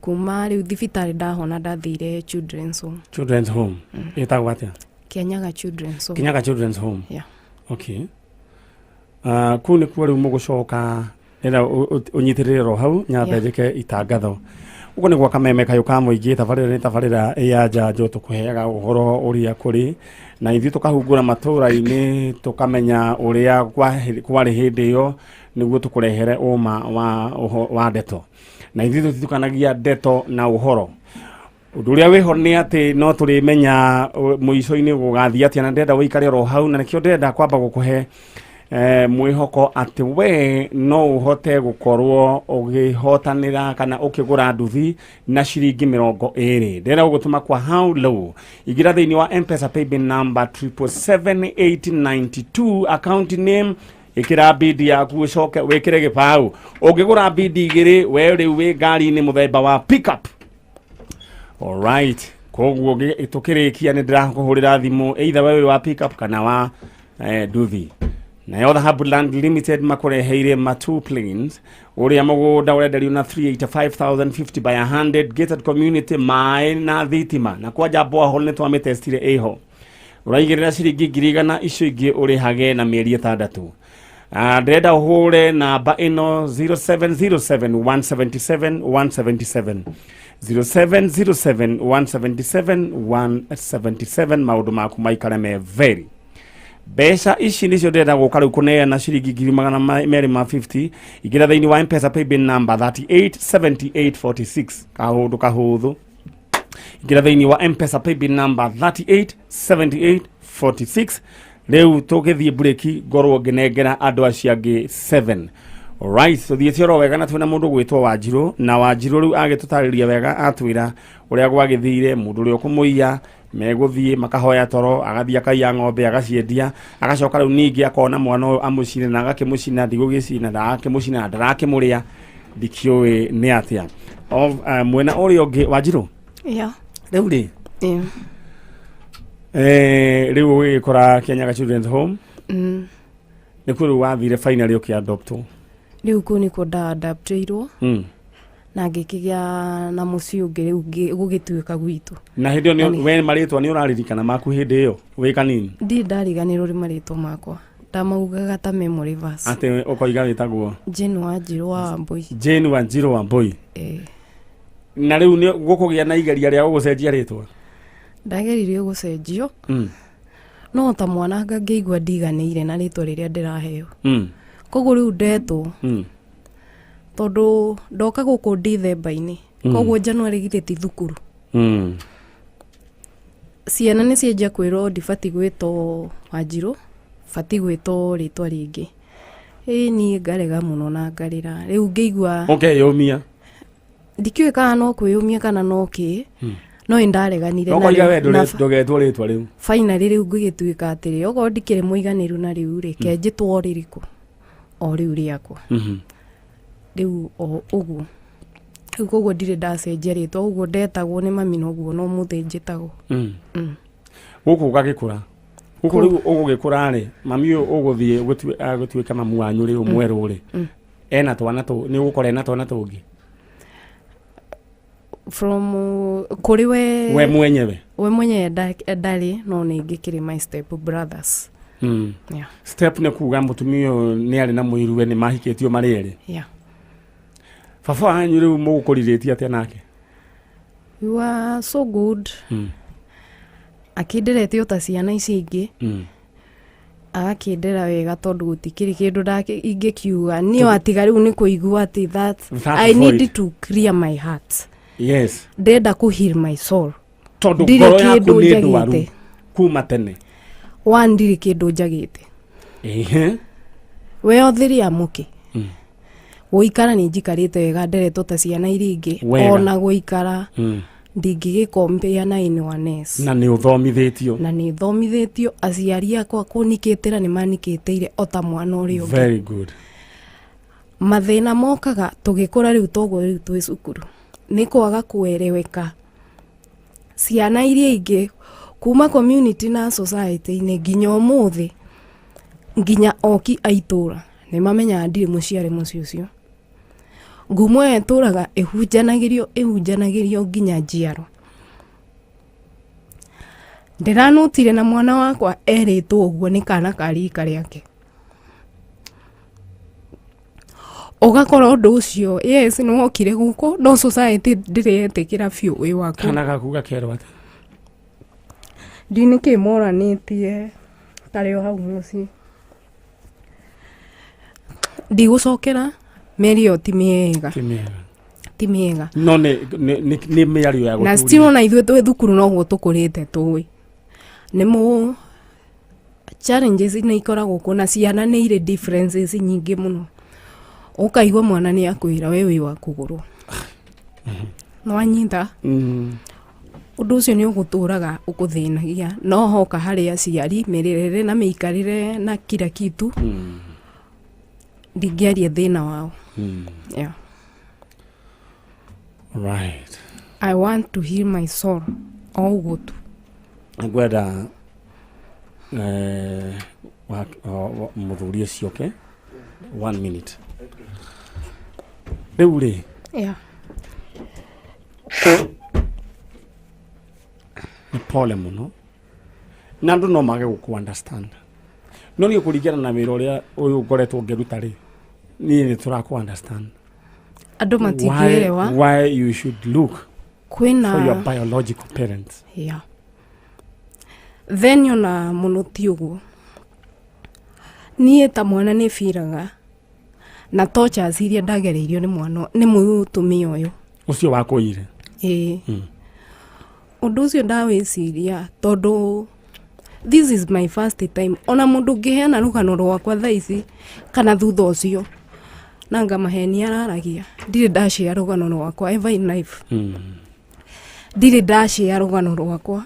Kuma rĩu thibitarĩ ndahona ndathire children's home. Children's home ĩtagwo atĩa? Kianyaga children's home. Kinyaga children's home. Yeah. Okay. Kũu nĩkuo rĩu mũgũcoka ĩra ũnyitĩrĩre ro hau nyambe Yeah. njĩke itangatho. Ũguo nĩ gwa kameme kayũ ka mũingĩ. Tabarĩra nĩ tabarĩra ya njanjo, tũkũheaga ũhoro ũrĩa kũrĩ na ithuĩ tũkahungura matũũra-inĩ, tũkamenya ũrĩa kwarĩ hĩndĩ ĩyo, nĩguo tũkũrehere ũma wa ndeto, na ithuĩ tũtitukanagia ndeto na ũhoro. Ũndũ ũrĩa wĩho nĩ atĩ no tũrĩmenya mũico-inĩ gũgathiĩ atĩa, na ndĩrenda ũikare oro hau, na nĩkĩo ndĩrenda kwamba gũkũhe mwĩhoko atĩ we no ũhote gũkorwo ũgĩhotanĩra kana ũkĩgũra nduthi na ciringi 20. Ndĩrenda gũgũtũma kwa how low. Ingĩra thĩinĩ wa Mpesa paybill number 777 892, account name ĩkĩra bidi yaku, ũcoke wĩkĩre gĩbaũ. Ũngĩgũra bidi igĩrĩ, we rĩu wĩ ngari-inĩ mũthemba wa pickup. Alright, koguo tũkĩrĩkia nĩ ndĩrakũhũrĩra thimũ, either we wĩ wa pickup kana wa nduthi. Nayo Dhahabu Land Limited makũreheire Matu Plains, ũrĩa mũgũnda ũrenderio na 385,050 by 100, gated community, maĩ na thitima, na kwanja borehole nĩ twamĩtestire ĩho. Ũraigĩrĩra ciringi 100,000, icio ingĩ ũrĩhage na mĩeri 6. Ndĩrenda ũhũre namba ĩno 0707 177 177, 0707 177 177. Maũndũ maku maikare me very. Mbeca ici nĩcio ndĩrenda gũka rĩu kũneana, ciringi 250,000. Ingĩra thĩinĩ wa Mpesa paybill number 387846. Kaũndũ kahũthũ, ingĩra thĩinĩ wa Mpesa paybill number 387846. Rĩu tũgĩthiĩ mburĩki, ngorwo ngĩnengera andũ acio angĩ 7. Alright, tũthiĩte oro wega na twĩna mũndũ gwĩtwo Wanjirũ, na Wanjirũ rĩu agĩtũtarĩria wega, atwĩra ũrĩa gwagĩthire, mũndũ ũrĩa ũkũmũiya megũthiĩ makahoya toro, agathiĩ akaiya ng'ombe, agaciendia, agacoka rĩu ningĩ akona mwana ũyũ amũcine na agakĩmũcina, ndigũgĩcina, ndagakĩmũcina na ndarakĩmũrĩa, ndikĩũĩ nĩ atĩa. Mwena ũrĩa ũngĩ, Wanjirũ, rĩu rĩ, rĩu ũgĩgĩkora Kianyaga Children's Home, nĩkuo rĩu wathire finally ũkĩadoptwo? Rĩu kũu nĩkuo ndaadaptĩirwo na ngĩkĩgĩa na mũciĩ ũngĩ rĩu gũgĩtuĩka gwitũ. Na hĩndĩ ĩyo we marĩtwa nĩ ũraririkana maku hĩndĩ ĩyo wĩ kanini? Ndirĩ ndariganĩrwo nĩ marĩtwa makwa, ndamaugaga ta memory verse. Atĩ ũkoiga wĩtagwo? Jane Wanjirũ wa Wambui. Jane Wanjirũ wa Mbui. Eh. Na rĩu nĩ gũkũgĩa na igeria rĩa gũgũcenjia rĩtwa? Ndageririe gũcenjio, no ta mwananga ngĩigua ndiganĩire na rĩtwa rĩrĩa ndĩraheo. Koguo rĩu ndetwo, tondũ ndoka gũkũ ndithemba-inĩ, koguo January githĩ ti thukuru, ciana nĩ cianjia kwĩrwo ndibati gwĩtwo Wanjirũ, bati gwĩtwo rĩtwa rĩngĩ. Ĩ niĩ ngarega mũno na ngarĩra. Rĩu ngĩigua ũkeyũmia. Ndikĩũĩ kana no kwĩyũmia kana no kĩ, no ĩ ndareganire. No na koiga rĩu- we na ndũgetwo rĩtwa rĩu. Finally rĩu ngũgĩtuĩka atĩrĩ, okorwo ndikĩrĩ mũiganĩru na rĩu rĩ, ke njĩtwo rĩrĩkũ o rĩu rĩakwa. Rĩu o ũguo rĩu, koguo ndirĩ ndacenjia rĩtwa, ũguo ndetagwo nĩ mami noguo no mũthĩ njĩtagwo. Gũkũ ũgagĩkũra gũkũ rĩu ũgũgĩkũra rĩ, mami ũyũ ũgũthiĩ agũtuĩka mamu wanyu rĩu mwerũ rĩ, ena twana tũ nĩ ũgũkora ena twana tũngĩ? From kũrĩ we? We mwenyewe. We mwenyewe ndarĩ, no nĩ ngĩkĩrĩ my step brothers. Yeah. Step nĩ kuga mũtumia ũyũ nĩ arĩ na mũiruwe, nĩ mahikĩtio marĩ erĩ? Yeah. Baba wanyu rĩu mũgũkũrirĩtie atĩa nake? You are so good. Akĩnderete o ta ciana ici ingĩ. Agakĩndera wega tondũ gũtikĩrĩ kĩndũ ingĩkiuga niĩ atiga rĩu nĩ kũigua atĩ that, That I void. need to clear my heart. Ndĩrenda kũ heal my soul. Tondũ Ndirĩ ngoro yaku kĩndũ nĩ ndwaru njagĩte. kuma tene. One, ndirĩ kĩndũ njagĩte. Ehe. We othiria mũkĩ. Gũikara nĩ njikarĩte wega nderetwo ta ciana iria ingĩ. Wega. Ona gũikara ndingĩgĩkompea na anyone else. Na nĩ ũthomithĩtio. Na nĩ thomithĩtio, aciari akwa kũnikĩtĩra nĩ manikĩtĩire o ta mwana ũrĩa ũngĩ. Very good. Mathĩna mokaga tũgĩkũra rĩu toguo rĩu twĩ cukuru nĩ kwaga kũereweka ciana iria ingĩ kuma community na society-inĩ nginya ũmũthĩ, nginya oki a itũra nĩ mamenyaga ndirĩ mũciare mũciĩ ũcio. Ngumo ĩyo ĩtũraga ĩhunjanagĩrio ĩhunjanagĩrio nginya njiaro. Ndĩranutire na mwana wakwa erĩtwo ũguo nĩ kana ka rika rĩake. Ũgakora ũndũ ũcio, yes, nĩ wokire gũkũ, no society ndĩrĩ yetĩkĩra biũ wĩ waku. Kana gaku gakerwo atĩa? Ndiũĩ nĩkĩ moranĩtie karĩ o hau mũciĩ. Ndigũcokera mĩario ĩyo ti mĩega. Ti mĩega. Ti mĩega. No nĩ mĩario ya Na gũtũria. still ona ithuĩ twĩ thukuru noguo tũkũrĩte tũĩ. Nĩ mũ challenges nĩ ikoragwo kuo na ciana nĩ irĩ differences nyingĩ mũno. Ũkaigua mwana nĩ akwĩra we wĩ wa kũgũrwo. Nĩwanyita? Ũndũ ũcio nĩ ũgũtũraga ũkũthĩnagia, no hoka harĩ aciari mĩrerere na mĩikarĩre na kila kitu, ndingĩaria thĩna wao. Yeah. Right. I want to heal my soul o ũguo tu. Ngwenda mũthuri ũcio oke 1 minute. Rĩu rĩ, Yeah. nĩ pole mũno na andũ no mage gũkũ understand, no niĩ kũringana na wĩra ũrĩa ũyũ ngoretwo ngĩruta rĩ, niĩ nĩ tũrakũ understand. Andũ matingĩerewa. Why you should look Kwĩna for your biological parents. Yeah. Then ona mũno ti ũguo, niĩ ta mwana nĩ biraga na tortures iria ndagereirio nĩ mwana nĩ mũtumia ũyũ. Ũcio wakũire? Ĩĩ. Ũndũ ũcio ndawĩciria tondũ this is my first time ona mũndũ ũngĩheana rũgano rwakwa thaa ici kana thutha ũcio na ngamaheni araragia, ndirĩ ndashare rũgano rwakwa ever in life. Ndirĩ ndashare rũgano rwakwa,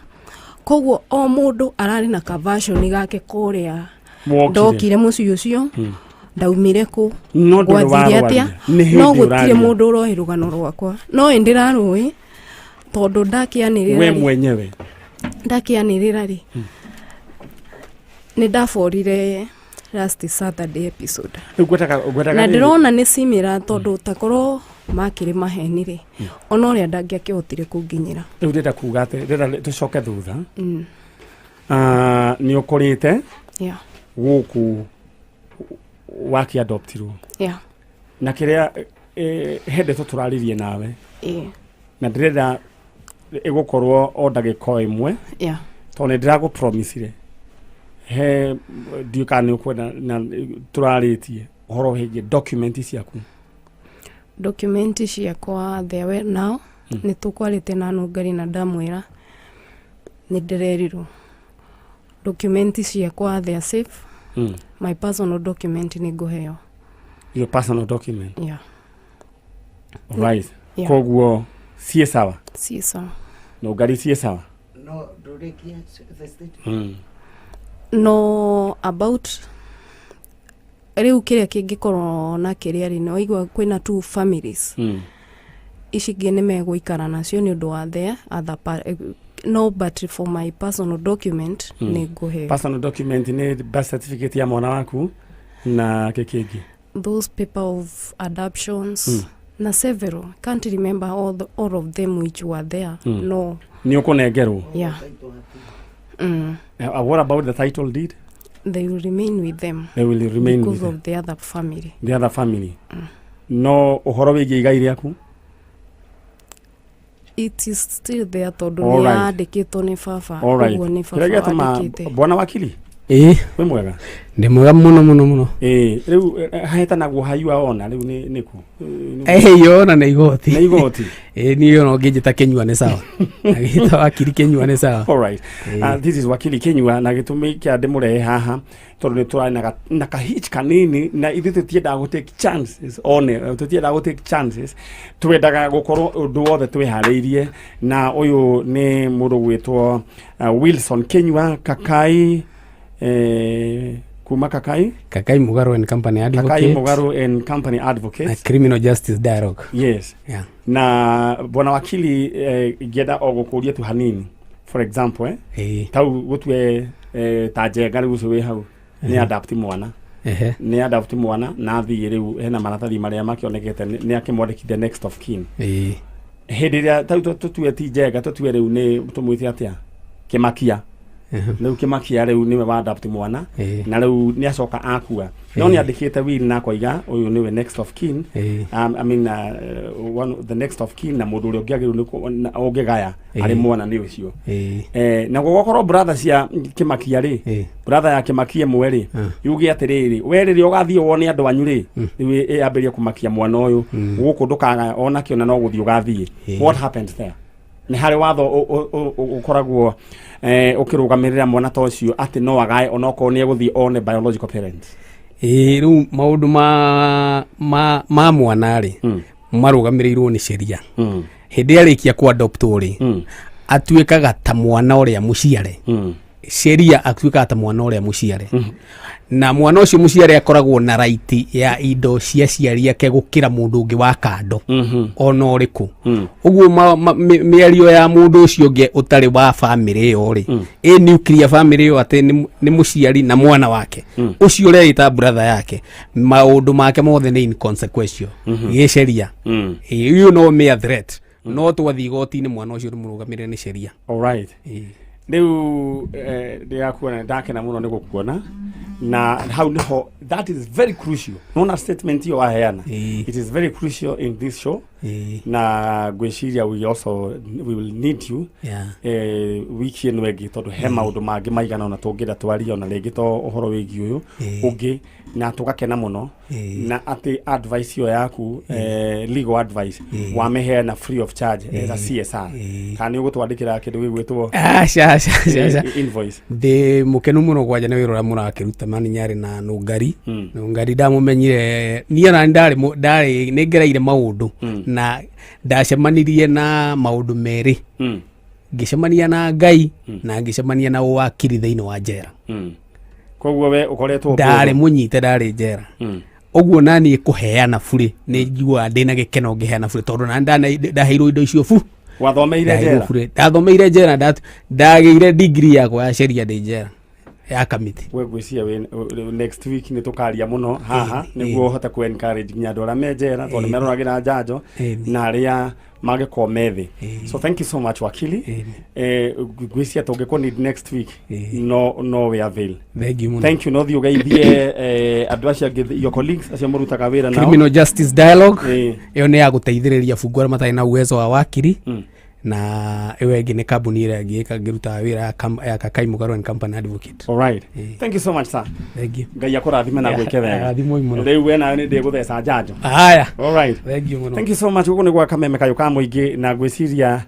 koguo o mũndũ ararĩ na ka version gake kũrĩa Wokire. ndokire mũciĩ ũcio, ndaumire kũ, No ndũrĩ gwathire warwaria. atĩa, Nĩ hĩndĩ no gũtirĩ ũraria. mũndũ ũroĩ rũgano rwakwa, no ĩ ndĩrarũĩ tondũ ndakĩanĩrĩra We rĩ, mwenyewe. ndakĩanĩrĩra rĩ, nĩ ndaborire last Saturday episode. Rĩu ngwetaga na rĩrĩ. ndĩrona nĩ simĩra tondũ takorwo makĩrĩ maheni rĩ, ona ũrĩa ndangĩakĩhotire kũnginyĩra. Rĩu ndĩrenda kuga atĩ ndĩrenda tũcoke thutha. Nĩ ũkũrĩte Yeah. gũkũ wakĩadoptirwo. Yeah. Na kĩrĩa he ndeto tũraririe nawe. Na ndĩrenda ĩgũkorwo o ndagĩka o ĩmwe. Yeah. Tondũ nĩ ndĩragũpromisire he ndiũĩ kana nĩ ũkwenda na tũrarĩtie ũhoro wĩgiĩ document ciaku. Document ciakwa there well now. Nĩ tũkwarĩte na nũngari na ndamwĩra nĩ ndĩrerirwo document ciakwa they are safe. My personal document nĩ ngũheo. Your personal document. Yeah. Right. Yeah. Koguo ciĩ sawa? Ciĩ sawa. Nũngari ciĩ sawa? No ndũrĩkie the state. No about rĩu kĩrĩa kĩngĩkorwo na kĩrĩa rĩ, nĩ waigua kwĩna two families. Ici ingĩ nĩ megũikara nacio nĩ ũndũ wa their other no, but for my personal document nĩ ngũheo. Personal document nĩ birth certificate ya mwana waku na kĩ kĩngĩ? Those paper of adoptions na several, can't remember all of them which were there. No. Nĩ ũkũnengerwo? Yeah. What about the title deed? They will remain with them. They will remain because with of the other family. The other family. No ũhoro wĩgiĩ igai rĩaku? It is still there tondũ All nĩ right. yandĩkĩtwo nĩ baba. All right. Ũguo nĩ Kĩrĩa baba gĩatũma wandĩkĩte. bwana wakili? Ĩĩ. Wĩ mwega? Ndĩ mwega mũno mũno mũno. Ĩĩ, rĩu hetanagwo hayua ona rĩu nĩ kũ? Ĩĩ, yona nĩ igoti. Nĩ igoti. Ĩĩ, niĩ ona ũngĩnjĩta Kĩnyua nĩ sawa. Agĩta wakiri Kĩnyua nĩ sawa. All right. This is wakili Kinyua na gĩtũmi kĩa ndĩmũrehe haha tondũ nĩ tũrarĩ na kahitch kanini na ithuĩ tũtiendaga gũ take chances one tũtiendaga gũ take chances, twendaga gũkorwo ũndũ wothe twĩharĩirie. Na ũyũ nĩ mũndũ gwĩtwo Wilson Kinyua Kakai, kuma Kakai Kakai Mugaru and Company Kakai Advocate. Mugaru and Company Advocate. Na Criminal Justice Dialogue. Yes. Yeah. Na bwana wakili, ingĩenda o gũkũria tu hanini, for example, tau gũtue ta Njenga rĩu ũcio wĩ hau nĩ adopt mwana. Nĩ adopt mwana na athiĩ rĩu hena maratathi marĩa makĩonekete nĩ akĩmwandĩkithia next of kin. Hĩndĩ ĩrĩa tau tũtue ti Njenga, tũtue rĩu nĩ tũmwĩte atĩa, Kĩmakia. Rĩu Kĩmakia rĩu nĩwe wa adopt mwana na rĩu nĩ acoka akua, no nĩ andĩkĩte will na akoiga ũyũ nĩwe next of kin, I mean, one, the next of kin, na mũndũ ũrĩa ũngĩagĩrĩirwo nĩ ũngĩgaya arĩ mwana nĩ ũcio. Na gũgakorwo brother cia Kĩmakia rĩ, brother ya Kĩmakia ĩmwe rĩ, yuge atĩrĩrĩ, we rĩrĩa ũgathiĩ wone andũ anyu rĩ, rĩu ĩambĩrĩrie kũmakia mwana ũyũ gũkũ ndũkagaya onakĩo na no gũthiĩ ũgathiĩ. What happens there? Nĩ harĩ watho ũkoragwo ũkĩrũgamĩrĩra mwana ta ũcio atĩ no agae onokorwo nĩ egũthiĩ one biological parents? Ĩĩ, rĩu maũndũ ma mwana rĩ, marũgamĩrĩirwo nĩ sheria. Hĩndĩ ĩrĩa arĩkia kũ adopt rĩ, atuĩkaga ta mwana ũrĩa mũciare. Sheria atuĩkaga ta mwana ũrĩa mũciare, na mwana ũcio mũciare akoragwo na right ya indo cia ciari ake gũkĩra mũndũ ũngĩ wa kando ona ũrĩkũ. Ũguo mĩario ya mũndũ ũcio ũngĩ ũtarĩ wa bamĩrĩ ĩyo rĩ, ĩ nuclear family ĩyo, atĩ nĩ mũciari na mwana wake ũcio ũreĩta brother yake, maũndũ make mothe nĩ inconsequential gĩceria. Ĩĩ, ũyũ no mere threat, no twathiĩ igoti-inĩ mwana ũcio nĩ mũrũgamĩrĩre nĩ sheria. Alright. Rĩu ndĩrakuona, ndakena mũno nĩ gũkuona, na hau nĩho that is very crucial. Nona statement ĩyo waheana, it is very crucial in this show, na ngwĩciria we also we will need you wiki ĩno ĩngĩ, tondũ he maũndũ mangĩ maigana ona tũngĩenda twarie ona rĩngĩ to ũhoro wĩgiĩ ũyũ ũngĩ, na tũgakena mũno na atĩ advice ĩyo yaku, legal advice, wamĩheana free of charge as a CSR, kana nĩ ũgũtwandĩkĩra kĩndũ gĩgwĩtwo Aca, aca, aca, aca. Invoice? Ndĩ mũkenu mũno kwanja nĩ wĩra ũrĩa mũrakĩruta mani nyarĩ na Nũngari. Nũngari ndamũmenyire niĩ ona ndarĩ nĩ ngereire maũndũ na ndacemanirie na maũndũ merĩ, ngĩcemania na Ngai na ngĩcemania na ũwakiri thĩinĩ wa njera. Koguo we ũkoretwo Ndarĩ mũnyite, ndarĩ njera. Ũguo naniĩ kũheana burĩ nĩ njiguaga ndĩna gĩkeno ngĩheana burĩ, tondũ nani ndaheirwo indo icio bu Wathomeire Ndaheirwo njera? burĩ. Ndathomeire njera, ndagĩire degree yakwa ya sheria ndĩ njera ya Kamiti. We ngwĩciria next week nĩ tũkaria mũno haha nĩguo ũhote ku encourage nginya andũ arĩa me njera, tondũ nĩ meroragĩra njanjo na arĩa mangĩkorwo me thĩ. So thank you so much, wakili. Ngwĩciria tũngĩkũ need next week, no we avail. Thank you mũno. Thank you. No thiĩ ũgeithie andũ acio angĩ, your colleagues acio mũrutaga wĩra nao. Criminal Justice Dialogue ĩyo nĩ ya gũteithĩrĩria bungu arĩa matarĩ na uwezo wa wakiri, na ĩyo ĩngĩ nĩ kambuni ĩrĩa ĩngĩ ngĩrutaga wĩra ya Kakai Mugaru and Company Advocate. All right. Thank you so much, sir. Thank you. Ngai akũrathime na gwĩke wega. Rathimwo mũno. Rĩu we nawe nĩ ndĩgũtheca njanjo. Haya. All right. Thank you mũno. Thank you so much. Gũkũ nĩ gwa Kameme kayũ ka mũingĩ, na ngwĩciria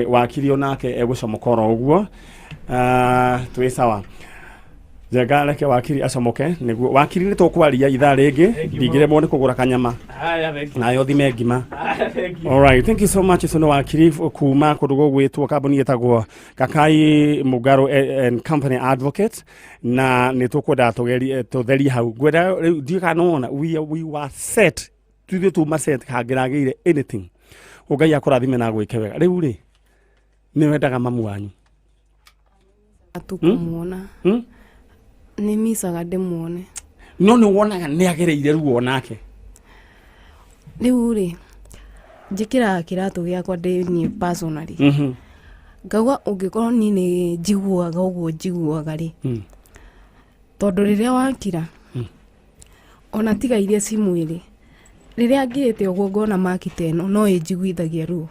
wakiri onake egũcomoka oro ũguo. Ah, twĩ sawa. Njenga, reke wakiri acomoke nĩguo wakiri nĩ tũkwaria ithaa rĩngĩ, ndingĩremwo nĩ kũgũra kanyama. Haya, thank you. Nayo thime ngima. Haya, thank you. All right, thank you so much. Ũcio nĩ wakiri kuma kũndũ gũgwĩtwo kambuni ĩtagwo Kakai Mugaru and Company Advocate, na nĩ tũkwenda tũgerie tũtherie hau. Ngwenda rĩu ndiũĩ kana nĩwona we were set, ithuĩ tuma set hangĩragĩire anything. Ngai akũrathime na gwĩke wega. Rĩu rĩ, nĩ wendaga mamu wanyu? Tukumuona. Nĩ micaga ndĩmuone. No nĩ wonaga nĩ agereire ruo nake? Rĩu rĩ, njĩkĩraga kĩratũ gĩakwa ndĩ niĩ personally, ngauga ũngĩkorwo niĩ nĩ njiguaga ũguo njiguaga rĩ, tondũ rĩrĩa wakira, ona tiga iria ci mwĩrĩ, rĩrĩa ngirĩte ũguo ngona maki ta ĩno no ĩnjiguithagia ruo,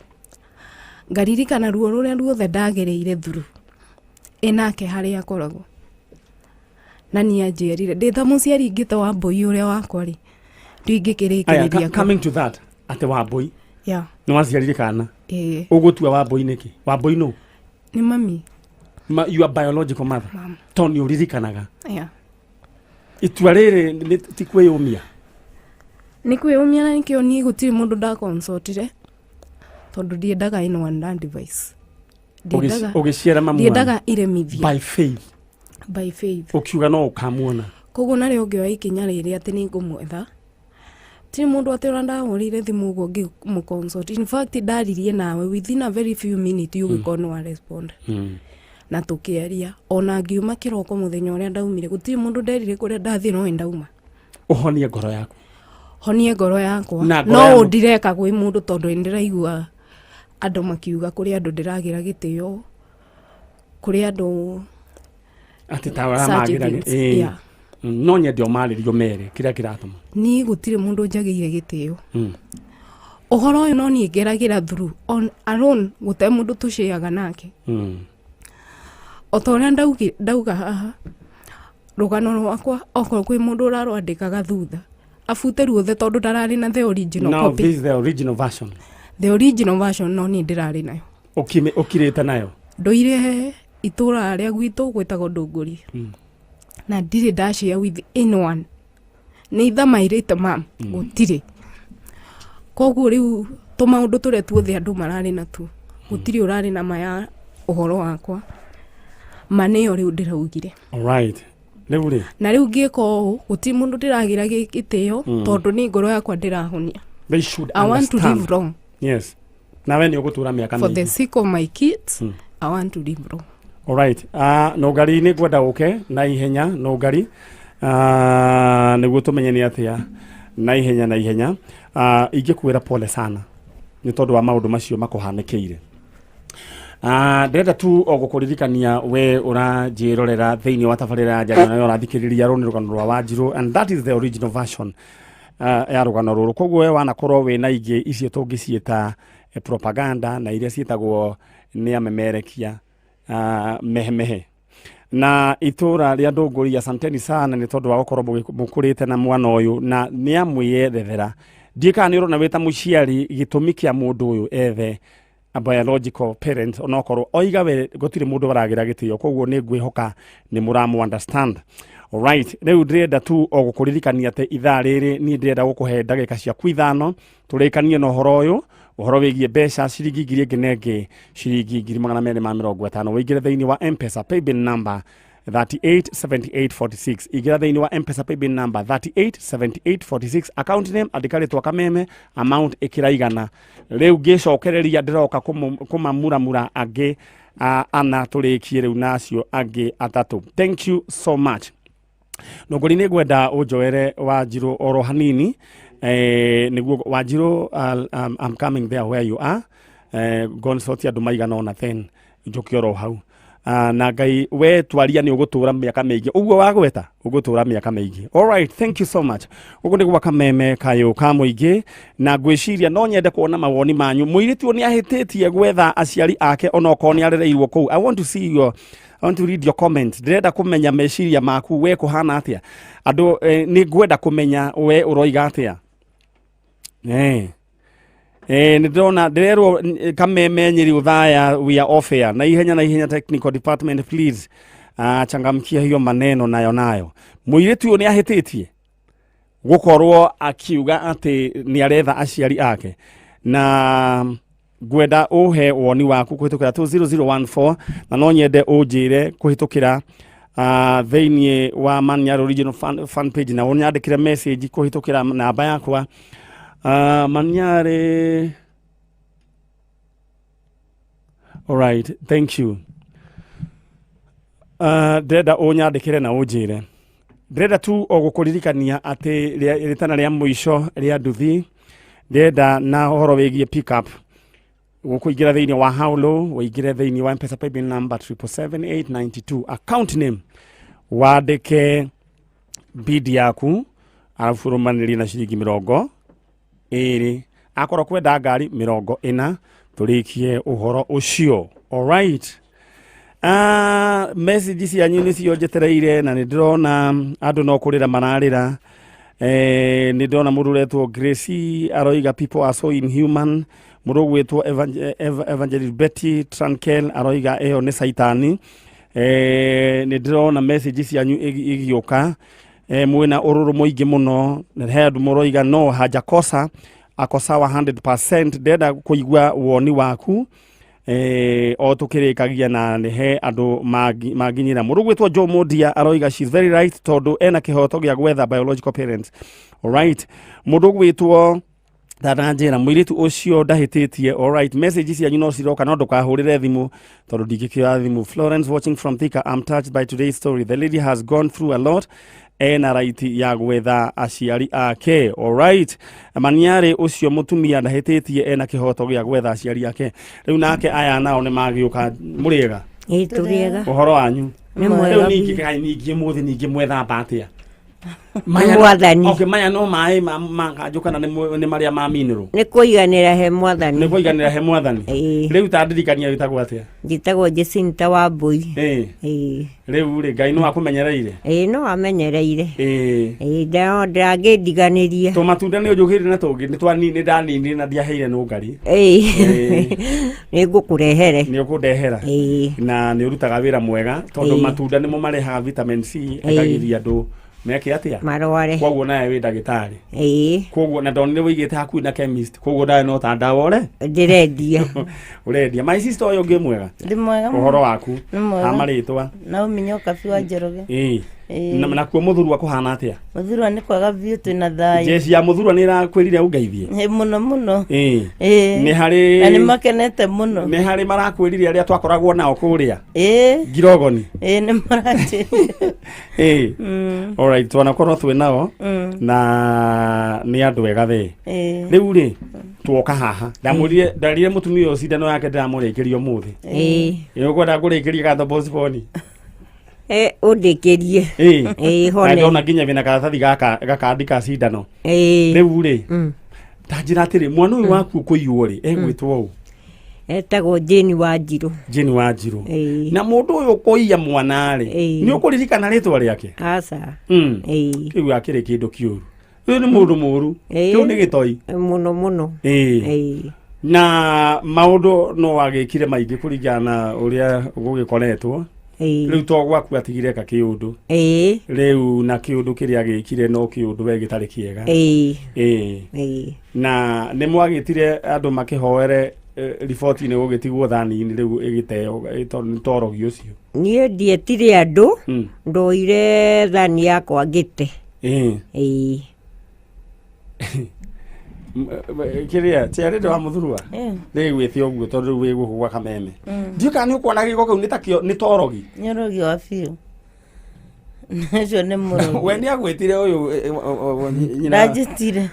ngaririkana ruo rũrĩa ruothe ndagereire through ĩnake harĩa akoragwo. Na niĩ anjiarire ndĩ ta mũciari ingĩte wa mbũi ũrĩa wakwa rĩ, Aya, ndingĩkĩrĩkĩrĩria. Coming to that, atĩ Wambũi Yeah. nĩ waciarire kana? Ĩĩ. Ũgũtua Wambũi nĩkĩ? Wambũi nũ? Nĩ mami. Your biological mother? Mom. Tondũ nĩ ũririkanaga. Yeah. Itua rĩrĩ ti kwĩyũmia? Nĩ kwĩyũmia, na nĩkĩo niĩ gũtirĩ mũndũ ndakonsultire, tondũ ndiendaga anyone na device. Ũgĩciara mamu wanyu? Ndiendaga iremithia. By faith. By faith. Ũkiuga no ũkamuona. Koguo narĩo ngĩoya ikinya rĩrĩ atĩ nĩ ngũmwetha. Tirĩ mũndũ atĩ ona ndahũrĩire thimũ ũguo ngĩmũconsult. In fact, ndaririe nawe within a very few minutes, ũgĩkorwo nĩ wa respond na tũkĩaria. Ona ngiuma kĩroko mũthenya ũrĩa ndaumire, gũtirĩ mũndũ nderire kũrĩa ndathiĩ, no ndauma. Ũhonie ngoro yaku. Honie ngoro yakwa. Na ngoro No ndireka gwĩ mũndũ, tondũ nĩndĩraigua andũ makiuga kũrĩ andũ ndĩragĩra gĩtĩo, kũrĩ andũ Atĩ ta such ũramagĩra. things, yeah. No nyende ũmarĩrio mere kĩrĩa kĩratũma. Niĩ gũtirĩ mũndũ njagĩire gĩtĩo. Ũhoro ũyũ no niĩ ngeragĩra through on alone, gũte mũndũ tũcĩaga nake. O ta ũrĩa ndauga haha, rũgano rwakwa, okorwo kwĩ mũndũ ũrarwandĩkaga thutha, abute ruothe, tondũ ndararĩ na the original Now copy. this is the original version. The original version no niĩ ndĩrarĩ nayo. Ũkirĩte nayo. Ndũire itũra rĩa gwitũ gwĩtagwo Ndũngũri na ndirĩ ndashare with anyone, nĩ itha my late mom. Gũtirĩ. Koguo rĩu tũmaũndũ tũrĩa tuothe andũ mararĩ natuo, gũtirĩ ũrarĩ na maya ũhoro wakwa, ma nĩyo rĩu ndĩraugire. Alright, rĩu rĩ. Na rĩu ngĩka ũũ, gũtirĩ mũndũ ndĩragĩra gĩtĩo, tondũ nĩ ngoro yakwa ndĩrahonia. They should I want to understand. live long. Yes, nawe nĩ ũgũtũra mĩaka For the mĩingĩ. sake of my kids. I want to live long. Alright, Nũngari, nĩ ngwenda ũke na ihenya, Nũngari, nĩguo tũmenye nĩ atĩa na ihenya na ihenya. Ingĩkwĩra pole sana nĩ tondũ wa maũndũ macio makũhanĩkĩire. Ndĩrenda tu o gũkũririkania we ũranjĩrorera thĩinĩ wa tabarĩra ya Njario, nawe ũrathikĩrĩria, rũũ nĩ rũgano rwa Wanjirũ, and that is the original version ya rũgano rũrũ. Koguo we wanakorwo wĩna ingĩ icio tũngĩciĩta propaganda na iria ciĩtagwo nĩ amemerekia, mehemehe na itũra rĩa Ndũngũri, asanteni sana nĩ tondũ wa gũkorwo mũkũrĩte na mwana ũyũ na nĩ amwĩyethethera. Ndiĩ kana nĩ ũrona wĩ ta mũciari gĩtũmi kĩa mũndũ ũyũ ethe a biological parent, onokorwo oiga we gũtirĩ mũndũ waragĩra gĩtĩo. Koguo nĩ ngwĩhoka nĩ mũramũ understand. Alright, rĩu ndĩrenda tu o gũkũririkania atĩ ithaa rĩrĩ niĩ ndĩrenda gũkũhe ndagĩka ciaku 5 tũrĩkanie na ũhoro ũyũ, ũhoro wĩgiĩ mbeca ciringi 1,000 ĩngĩ na ĩngĩ, ciringi 250,000. Wĩingĩre thĩinĩ wa M-Pesa paybill number 387846. Ingĩra thĩinĩ wa M-Pesa paybill number 387846, account name andĩka rĩtwa Kameme, amount ĩkĩra 100. Rĩu ngĩcokereria ndĩroka kũmamuramura angĩ ana tũrĩkie rĩu nacio angĩ atatũ. Thank you so much. Nũngũri, nĩ ngwenda ũnjoere Wanjirũ oro hanini, nĩguo Wanjirũ, I'm coming there where you are, consult andũ maigana ũna, then njoke oro hau. Na Ngai we twaria nĩ ũgũtũra mĩaka mĩingĩ, ũguo wagweta ũgũtũra mĩaka mĩingĩ. Alright, thank you so much. Ũguo nĩ gwa Kameme kayũ ka mũingĩ, na ngwĩciria no nyende kuona mawoni manyu. Mũirĩtu ũyũ nĩ ahĩtĩtie gwetha aciari ake onokorwo nĩ arereirwo kũu? I want to read your comments. Ndĩrenda kũmenya meciria maku, we kũhana atĩa andũ, nĩ ngwenda kũmenya we ũroiga atĩa. Nĩ ndĩrona ndĩrerwo Kameme Nyeri Uthaya, we are off air na ihenya na ihenya. Technical department, please, changamkia hiyo maneno nayo nayo. Mũirĩtu ũyũ nĩ ahĩtĩtie gũkorwo akiuga atĩ nĩ aretha aciari ake, na ngwenda ũhe woni waku kũhĩtũkĩra 20014, na no nyende ũnjĩre kũhĩtũkĩra thĩinĩ wa Maniaro Regional fan page, na ũnyandĩkĩre message kũhĩtũkĩra namba yakwa, Maniare. Alright, thank you. Ndĩrenda ũnyandĩkĩre na ũnjĩre. Ndĩrenda tu o gũkũririkania atĩ rĩtana rĩa mũico rĩa nduthi, ndĩrenda na ũhoro wĩgiĩ pick up, gũkũingĩra thĩinĩ wa Haulo, ũingĩre thĩinĩ wa M-Pesa paybill number 777892, account name wandĩke bid yaku, arabu ũrũmanĩrie na ciringi 20, akorwo kwenda ngari 40, tũrĩkie ũhoro ũcio. Alright. Message cianyu nĩcio njetereire na nĩ ndĩrona andũ no kũrĩra mararĩra. Nĩ ndĩrona mũndũ ũretwo Gracie aroiga people are so inhuman. Mũndũ ũgwĩtwo Evangelist Betty Trankel aroiga ĩyo nĩ caitani. Nĩ ndĩrona message cianyu igĩũka, mwĩna ũrũrũ mũingĩ mũno. He andũ mũroiga no hajakosa, ako sawa 100%. Ndĩrenda kũigua woni waku o tukirikagia na nĩ he andũ manginyĩra. Mũndũ ũgwĩtwo Joe Modia aroiga she's very right tondũ ena kĩhoto gĩa gwetha biological parents. Alright, mũndũ ũgwĩtwo Tata njĩra mũirĩtu ũcio ndahĩtĩtie. Alright, message cianyu no ciroka no ndũkahũrĩre thimũ tondũ ndingĩkĩoya thimũ. Florence watching from Thika, I'm touched by today's story. The lady has gone through a lot, ena right ya gwetha aciari ake. Alright, maniarĩ ũcio mũtumia ndahĩtĩtie, ena kĩhoto gĩa gwetha aciari ake. Rĩu nake aya nao nĩ magĩũka. Mũrĩega? Ĩ, tũrĩega. Ũhoro wanyu? Nĩ mwega. Rĩu ningĩ kaĩ ningĩ mũthĩ ningĩ mwethamba atĩa? Nĩ Mwathani. Okay, maya no maĩ ma kanjũ kana nĩ marĩa ma mineral? Nĩ kũiganĩra he Mwathani. Nĩ kũiganĩra he Mwathani. Rĩu ta ndirikania, wĩtagwo atĩa? Njĩtagwo Jacinta Wambui. Ĩĩ. Rĩu rĩ, Ngai no akũmenyereire? Ĩĩ, no amenyereire. Ĩĩ. Ĩĩ, ndangĩndiganĩria. Tũmatunda nĩ ũnjũkĩire na tũngĩ nĩ twani nĩ ndaninire na ndiaheire nũngari. Ĩĩ, nĩ ngũkũrehere. Nĩ ũkũndehera. Na nĩ ũrutaga wĩra mwega tondũ matunda nĩmo marehaga vitamin C, ĩkagiria andũ meke atĩa? Marware. Koguo nawe wĩ ndagĩtarĩ? Ĩĩ. Koguo na ndonire wĩigĩte hakuhĩ na chemist, koguo nawe no ta ndawa ũre ndĩrendia. Ũrendia. My sister ũyũ ũngĩ, mwega? Ndĩ mwega mũno. Ũhoro waku? Nĩ mwega. Ha marĩtwa? Naomi Nyokabi wa Njoroge. Ĩĩ. Ĩĩ. Na nakuo mũthurwa kũhana atĩa? Mũthurwa nĩ kwega biũ, twĩna thayũ. Jeshi ya mũthurwa nĩ ĩrakwĩrire ũngeithie? Ĩ, mũno mũno. Ĩĩ. Ĩĩ. Nĩ harĩ Na nĩ makenete mũno. Nĩ harĩ marakwĩrire arĩa twakoragwo nao kũrĩa Ĩĩ. Ngirogoni? Ĩĩ, nĩ maranjĩrire. Ĩĩ. Alright, twanakorwo twĩ nao na nĩ andũ ega the. Ĩĩ. Rĩu rĩ, tuoka haha ndamwĩrire, ndarire mũtumia ũyũ cindano yake ndĩramũrĩkĩria ũmũthĩ. Ĩĩ. Ĩ, ũkwenda ngũrĩkĩrie gatho postpone? Ĩ, ũndĩkĩrie. Ĩĩ. Ĩĩ, Na hone. ndona nginya wĩna karatathi gaka gakandĩka cindano. Ĩĩ. Rĩu rĩ, ta njĩra atĩrĩ, mwana ũyũ waku ũkũiywo rĩ, egwĩtwo ũ? Etagwo Jane Wanjirũ. Jane Wanjirũ. Ĩĩ. Na mũndũ ũyũ ũkũiya mwana rĩ, Ĩĩ. nĩ ũkũririkana rĩtwa rĩake? Aca. Ĩĩ. Kĩu akĩrĩ kĩndũ kĩũru, ũyũ nĩ mũndũ mũũru. Ĩĩ. Kĩu nĩ gĩtoi. Mũno mũno. Ĩĩ. Ĩĩ. Na maũndũ no agĩkire maingĩ kũringana na ũrĩa gũgĩkoretwo. Ĩĩ. Rĩu to gwaku atigire ka kĩũndũ. Ĩĩ. Rĩu na kĩũndũ kĩrĩa agĩkire no kĩũndũ we gĩtarĩ kĩega. Ĩĩ. Ĩĩ. Ĩĩ. Na nĩ mwagĩtire andũ makĩhoere riboti-inĩ gũgĩtigwo thani-inĩ rĩu ĩgĩteo, tondũ nĩ torogi ũcio? Niĩ ndietire andũ, ndoire thani yakwa ngĩte. Ĩĩ. Ĩĩ. Kĩrĩa ciarĩte wa mũthurwa rĩgwĩte ũguo tondũ rĩu wĩ gũkũ gwa kameme, ndiũ kana nĩ ũkuona gĩko kĩu nĩ takĩo nĩ torogi? Nĩ ũrogi wa biũ. Ũcio nĩ mũrogi. We nĩ agwĩtire ũyũ nyina? Ndanjĩtire.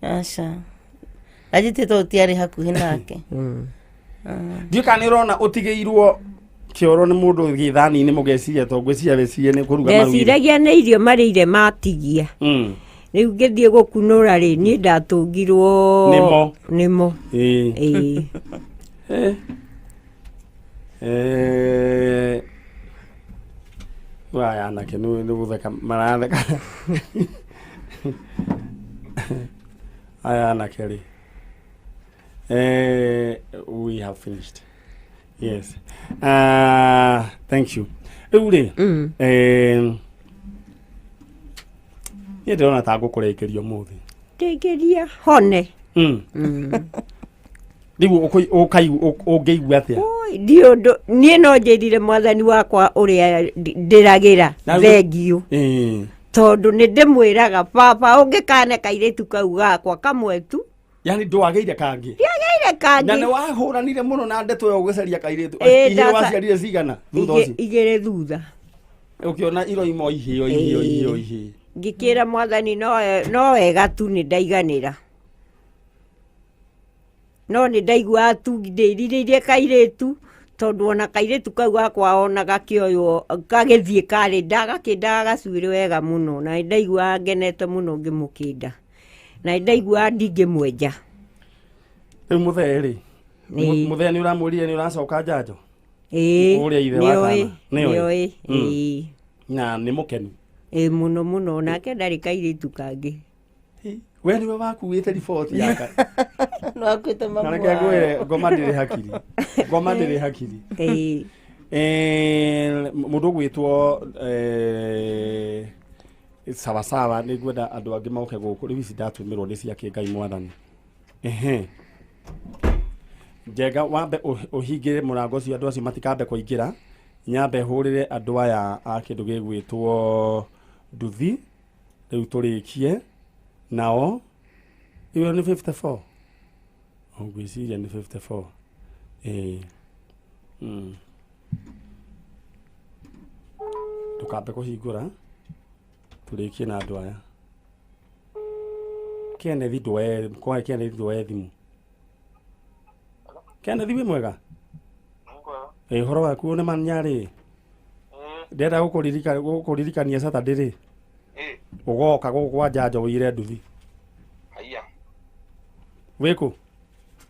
Aca. Ndanjĩtire tondũ tiarĩ hakuhĩ nake. Ndiũ kana nĩ ũrona ũtigĩirwo kĩoro nĩ mũndũ gĩthani-inĩ, mũgeciria to ngwĩciria wecirie nĩ kũruga marugire. Ndeciragia nĩ irio marĩire matigia. Rĩu ngĩthiĩ gũkunũra rĩ, niĩ ndatũngirwo. Nĩmo. Nĩmo. Ĩĩ. Ĩĩ. Aya anake nĩ gũtheka maratheka aya anake rĩ. We have finished, yes. Thank you. Rĩu rĩ, niĩ ndĩrona ta ngũkũrĩkĩria ũmũthĩ. Ndĩkĩria hone. Rĩu ũngĩigua atĩa? Ndiũ ũndũ, niĩ no njĩrire Mwathani wakwa ũrĩa ndĩragĩra thengiũ, tondũ nĩ ndĩmwĩraga, baba, ũngĩkane kairĩtu kau gakwa kamwe tu. Yani ndwagĩire kangĩ? Ndiagĩire kangĩ. Na nĩ wahũranire mũno na ndeto ĩyo gũcaria kairĩtu? Ĩĩ, Ihĩĩ waciarire cigana thutha ũcio? Igĩrĩ thutha. Ũkĩona iroimo ihĩo ihĩo ihĩo ihĩĩ. Ngĩkĩra Mwathani no wega tu, nĩ ndaiganĩra, no nĩ ndaiguaga tu ndĩrirĩirie kairĩtu, tondũ ona kairĩtu kau gakwa ona gakĩoywo gagĩthiĩ karĩ ndagakĩndaga gacuĩrĩ wega mũno, na nĩ ndaiguaga ngenete mũno ngĩmũkĩnda, na nĩ ndaiguaga ndingĩmwenja. Rĩu mũthee rĩ, Ĩĩ. Mũthee nĩ ũramwĩrire nĩ ũracoka njanjo? Ĩĩ. Ũrĩa ithe wa Nĩoĩ, kana. Nĩoĩ. nĩoĩ, ĩĩ. Na nĩ mũkenu. Ĩĩ mũno mũno, nake ndarĩ kairĩtu kangĩ. We nĩwe wakuĩte riboti yaka. No akuĩte Na mamu reke wao. ngwĩre ngoma ndĩrĩ hakiri. Ngoma ndĩrĩ hakiri. Ĩĩ. Mũndũ ũgwĩtwo sawasawa nĩ ngwenda andũ angĩ moke gũkũ rĩu ici ndatũmĩrwo nĩ cia kĩ Ngai mwathani. Ehe. Njenga wambe ũhingĩre mũrango ũcio andũ acio matikambe kũingĩra, nyambe hũrĩre andũ aya a kĩndũ gĩgwĩtwo nduthi rĩu tũrĩkie nao. Ĩyo nĩ 54. Ngwĩciria nĩ 54. Ĩĩ. Ndũkambe kũhingũra tũrĩkie na andũ aya. Kenneth ndwoe, kwa Kenneth ndwoe thimũ. Kenneth wĩ mwega? Ĩ ũhoro waku nĩ manyarĩ? Ndĩrenda gũkũririkania Saturday rĩ. Ũgoka gũkũ kwa Njanjo ũire nduthi. Haiya. Wĩkũ?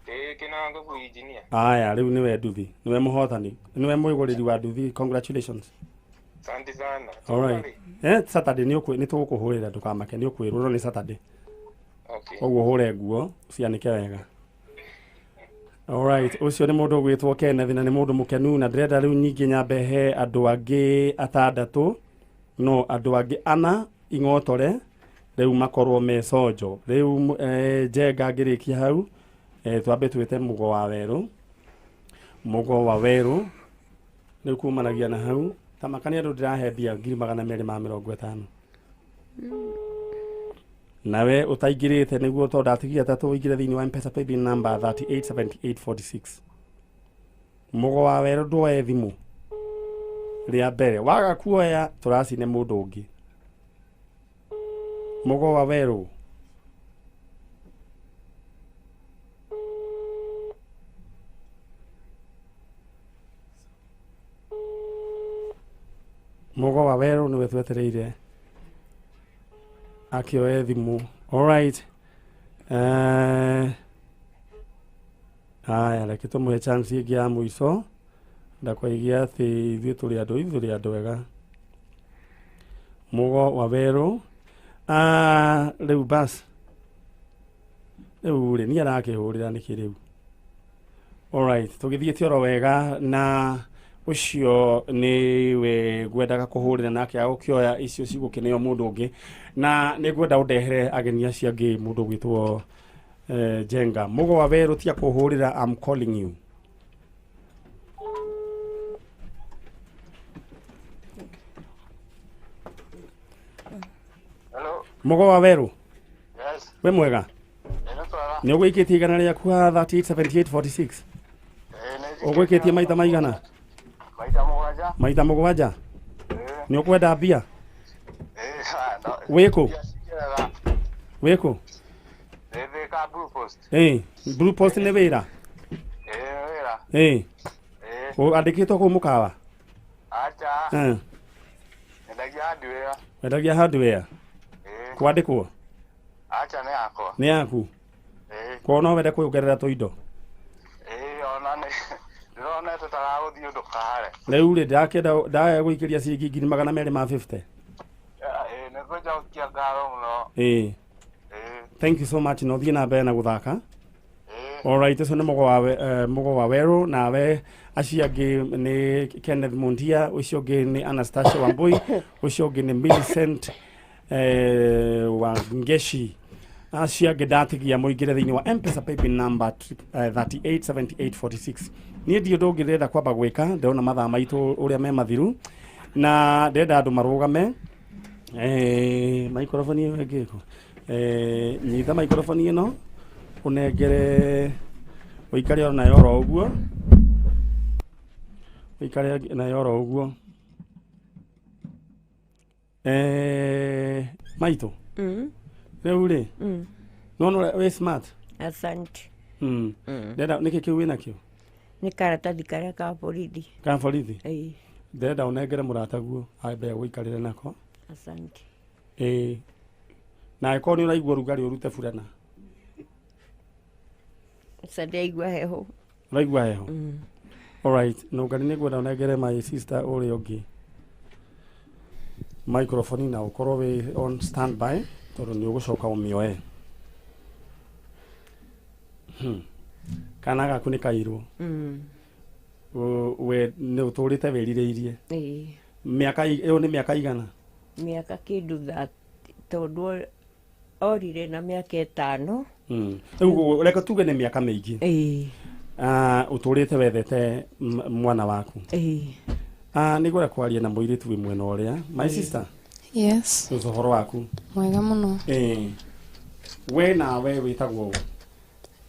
Ĩ kĩnango kwĩ engineer. Aya rĩu nĩwe nduthi, nĩwe mũhotani, nĩwe mwĩgũrĩri wa nduthi. Congratulations. Asante sana. All right. Saturday nĩ tũgũkũhũrĩra ndũkamake nĩ ũkwĩrwo no nĩ Saturday. Okay. Koguo ũhũre nguo cianĩke wega. All right, ũcio nĩ mũndũ ũgwĩtwo Kenneth na nĩ mũndũ mũkenu na ndĩrenda rĩu nyingĩ nyambe he andũ angĩ atandatũ no andũ angĩ ana ing'otore rĩu makorwo me sonjo. Rĩu Njenga ngĩrĩkia hau twambe twĩte Mũgo wa Werũ. Mũgo wa Werũ rĩu kumanagia na hau tamakania andũ ndĩrahe mbia 250,000. Nawe ũtaingĩrĩte nĩguo tondũ ndatigia atatũ ũingĩre thĩinĩ wa M-Pesa paybill number 387846. Mũgo wa Werũ ndwoe thimũ rĩa mbere, waga kuoya tũracine mũndũ ũngĩ. Mũgo wa Werũ. Mũgo wa Werũ nĩwe twetereire akĩoe thimũ. All right. Aya reke tũmũhe chance ĩngĩ ya mũico ndakwaigĩa atĩ ithuĩ tũrĩ andũ, ithuĩ tũrĩ andũ ega. Mũgo wa Werũ. Rĩu bas rĩu rĩ niĩ arakĩhũrĩra nĩkĩ rĩu? All right, tũgĩthiĩte oro wega na ũcio nĩwe ngwendaga kũhũrĩra nake agũkĩoya icio cigũkĩneo mũndũ ũngĩ na nĩ ngwenda ũndehere ageni acio angĩ mũndũ ũgwĩtwo Njenga. Mũgo wa Werũ tia kũhũrĩra, I'm calling you. Hello. Mũgo wa Werũ. Yes. Wĩ mwega? Nĩ ũgũikĩtie igana rĩaku haha 387846? Ũgũikĩtie maita maigana? Maita mũgwanja. Maita mũgwanja? Nĩ ũkwenda mbia? Wĩkũ? Wĩkũ? Ndĩ Blue Post. Blue Post nĩ wĩra? Ĩĩ wĩra. Ĩĩ. Andĩkĩtwo kũu mũkawa? Acha. Nyendagia hardware. Wendagia hardware? Kwandĩkwo? Acha nĩ yakwa. Nĩ yaku? Koguo no wende kwĩongerera tũindo? Ĩĩ ona nĩ ndĩrona tũtaragũthiĩ ũndũ kahare. Rĩu rĩ ndakĩenda ndaya gũikĩria ciringi 250,000. Ĩĩ nĩ ngũcokia ngatho mũno. Ĩĩ. Thank you so much no thiĩ na mbere na gũthaka. All right, ũcio nĩ Mũgo wa Werũ nawe acio angĩ nĩ Kenneth Mundia, ũcio ũngĩ nĩ Anastasia Wambui, ũcio ũngĩ nĩ Millicent Wangeshi. Acio angĩ ndatigia mũingĩre thĩinĩ wa M-Pesa paybill number 387846. Niĩ ndiũ ũndũ ũngĩ ndĩrenda kwamba gwĩka, ndĩrona mathaa maitũ ũrĩa me mathiru na ndĩrenda andũ marũgame. Microphone ĩyo ĩngĩ ĩkũ? Nyita microphone ĩno ũnengere ũikare o nayo oro ũguo, ũikare nayo oro ũguo. Maitũ. Rĩu rĩ no no wĩ smart. Asante. Ndĩrenda nĩkĩ kĩu wĩnakĩo? Nĩ karatathi karĩa ka borithi. Ka borithi? Ĩĩ. Ndĩrenda ũnengere mũrataguo ambe agũikarĩre nako. Asante. Ĩĩ. Na angĩkorwo nĩ ũraigua ũrugarĩ ũrute burana. Aca ndĩraigua heho. Ũraigua heho? Alright, nũngari nĩ ngwenda ũnengere my sister ũrĩa ũngĩ microphone na ũkorwo wĩ on standby tondũ nĩ ũgũcoka ũmĩoe. Kana gaku nĩ kairwo. We nĩ ũtũrĩte wĩrirĩirie. Ĩĩ. Mĩaka ĩyo nĩ mĩaka igana? Mĩaka kĩndũ tondũ orire na mĩaka 5. Rĩu reke tuge nĩ mĩaka mĩingĩ. Ĩĩ. Ũtũrĩte wethete mwana waku. Ĩĩ. Nĩ ngwenda kwaria na mũirĩtu wĩ mwena ũrĩa. My sister. Yes. Ũcio ũhoro waku? Mwega mũno. Ĩĩ. We nawe wĩtagwo ũ?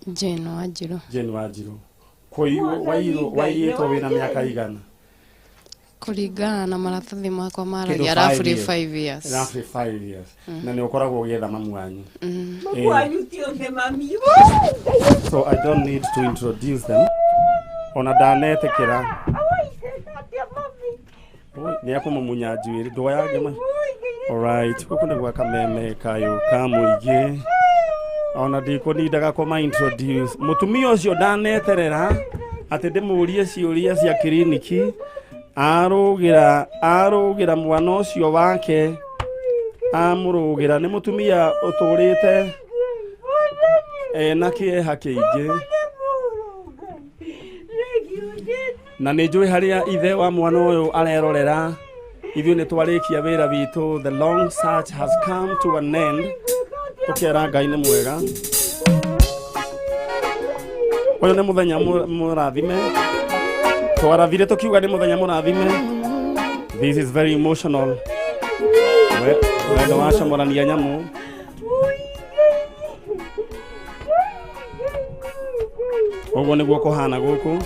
Jane Wanjiru. Jane Wanjiru. Waiyĩtwo wĩna mĩaka igana? Kũringana na maratathi makwa maragia roughly 5 years. Roughly 5 years. Na nĩ ũkoragwo ũgĩetha mamu wanyu. Mamu wanyu ti othe mami. So I don't need to introduce them. Ona ndanetĩkĩra. Nĩ akũmumunya njuĩrĩ ndwoyange ma. Alright, gũkũ nĩ gwa Kameme kayũ ka mũingĩ. Ona ndikũnindaga kũma introduce. Mũtumia ũcio ndaneterera atĩ ndĩmũrie ciũria cia kiriniki. Arũgĩra mwana ũcio wake. Amũrũgĩra nĩ mũtumia ũtũrĩte ena kĩeha kĩingĩ. Na nĩ njũĩ harĩa ithe wa mwana ũyũ arerorera. Ithuĩ nĩ twarĩkia wĩra witũ. The long search has come to an end. Tũkera Ngai nĩ mwega. Ũyũ nĩ mũthenya mũrathime. Twarathire tũkiuga nĩ mũthenya mũrathime. This is very emotional. Wendo wacomorania nyamũ. Ũguo nĩguo kũhana gũkũ.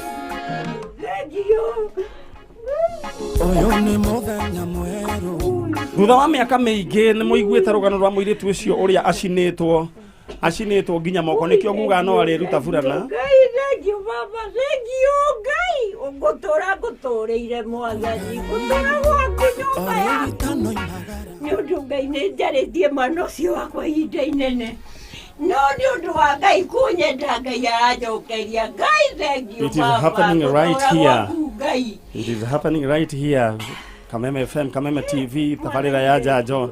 Ũyũ nĩ mũthenya mwerũ. Thutha wa mĩaka mĩingĩ nĩ mũiguĩte rũgano rwa mũirĩtu ũcio ũrĩa acinĩtwo nginya moko nĩkĩo nguga no arĩruta burana. Ngai thengiũ baba, thengiũ Ngai, ngũtũra ngũtũrĩire mwathani, ngũtũra gwaku nyũmba yaku. Nĩ ũndũ Ngai nĩ njarĩtie mwana ũcio wakwa ihinda inene. No nĩ ũndũ wa Ngai kũnyenda Ngai aranjokeria. Ngai thengiũ It is baba, happening right ngũtũra here. gwaku Ngai. It is happening right here. Kameme FM, Kameme TV, tabarĩra ya Njanjo.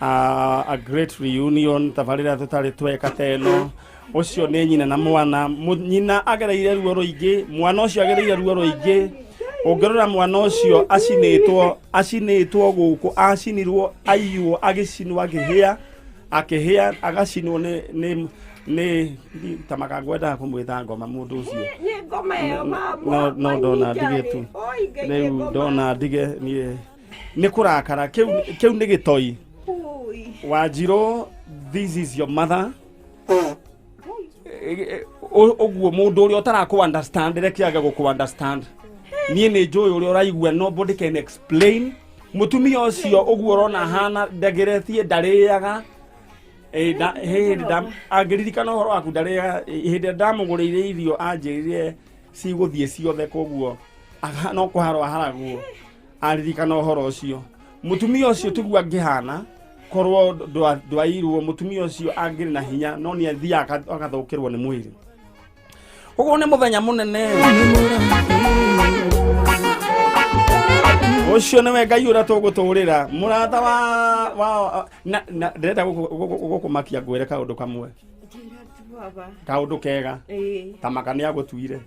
A great reunion, tabarĩra tũtarĩ tweka teno. Ũcio nĩ nyina na mwana. Nyina agereire ruo rũingĩ, mwana ũcio agereire ruo rũingĩ. Ũngĩrora mwana ũcio acinĩtwo gũkũ, acinirwo, aiywo, agĩcinwo, akĩhĩa, agacinwo nĩ ta makangwendaga kũmwĩta ngoma mũndũ ũcio. Nĩ ngoma ĩyo No ndona ndige tu. Rĩu ndona ndige niĩ nĩ kũrakara kĩu nĩ gĩtoi. Wanjiru, this is your mother. Ũguo mũndũ ũrĩa ũtarakũ understand reke age gũkũ understand. Niĩ nĩ njũĩ ũrĩa ũraigua, nobody can explain. Mũtumia ũcio ũguo ũrona ahana ndageretie ndarĩaga. Angĩririkana ũhoro waku ndarĩaga. Hĩndĩ ĩrĩa ndamũgũrĩire irio anjĩrire cigũthiĩ ciothe, koguo no kũharwo aharagwo. Aririkana ũhoro ũcio. Mũtumia ũcio tiguo angĩhana korwo ndwairwo. Mũtumia ũcio angĩrĩ na hinya no nĩ athiaga agathũkĩrwo nĩ mwĩrĩ. Ũguo nĩ mũthenya mũnene. Ũcio nĩwe Ngai ũrĩa tũgũtũrĩra. Mũrata wa na ndĩrenda gũkũmakia ngwĩre kaũndũ kamwe. Kaũndũ kega. Ta maka nĩ agũtuire.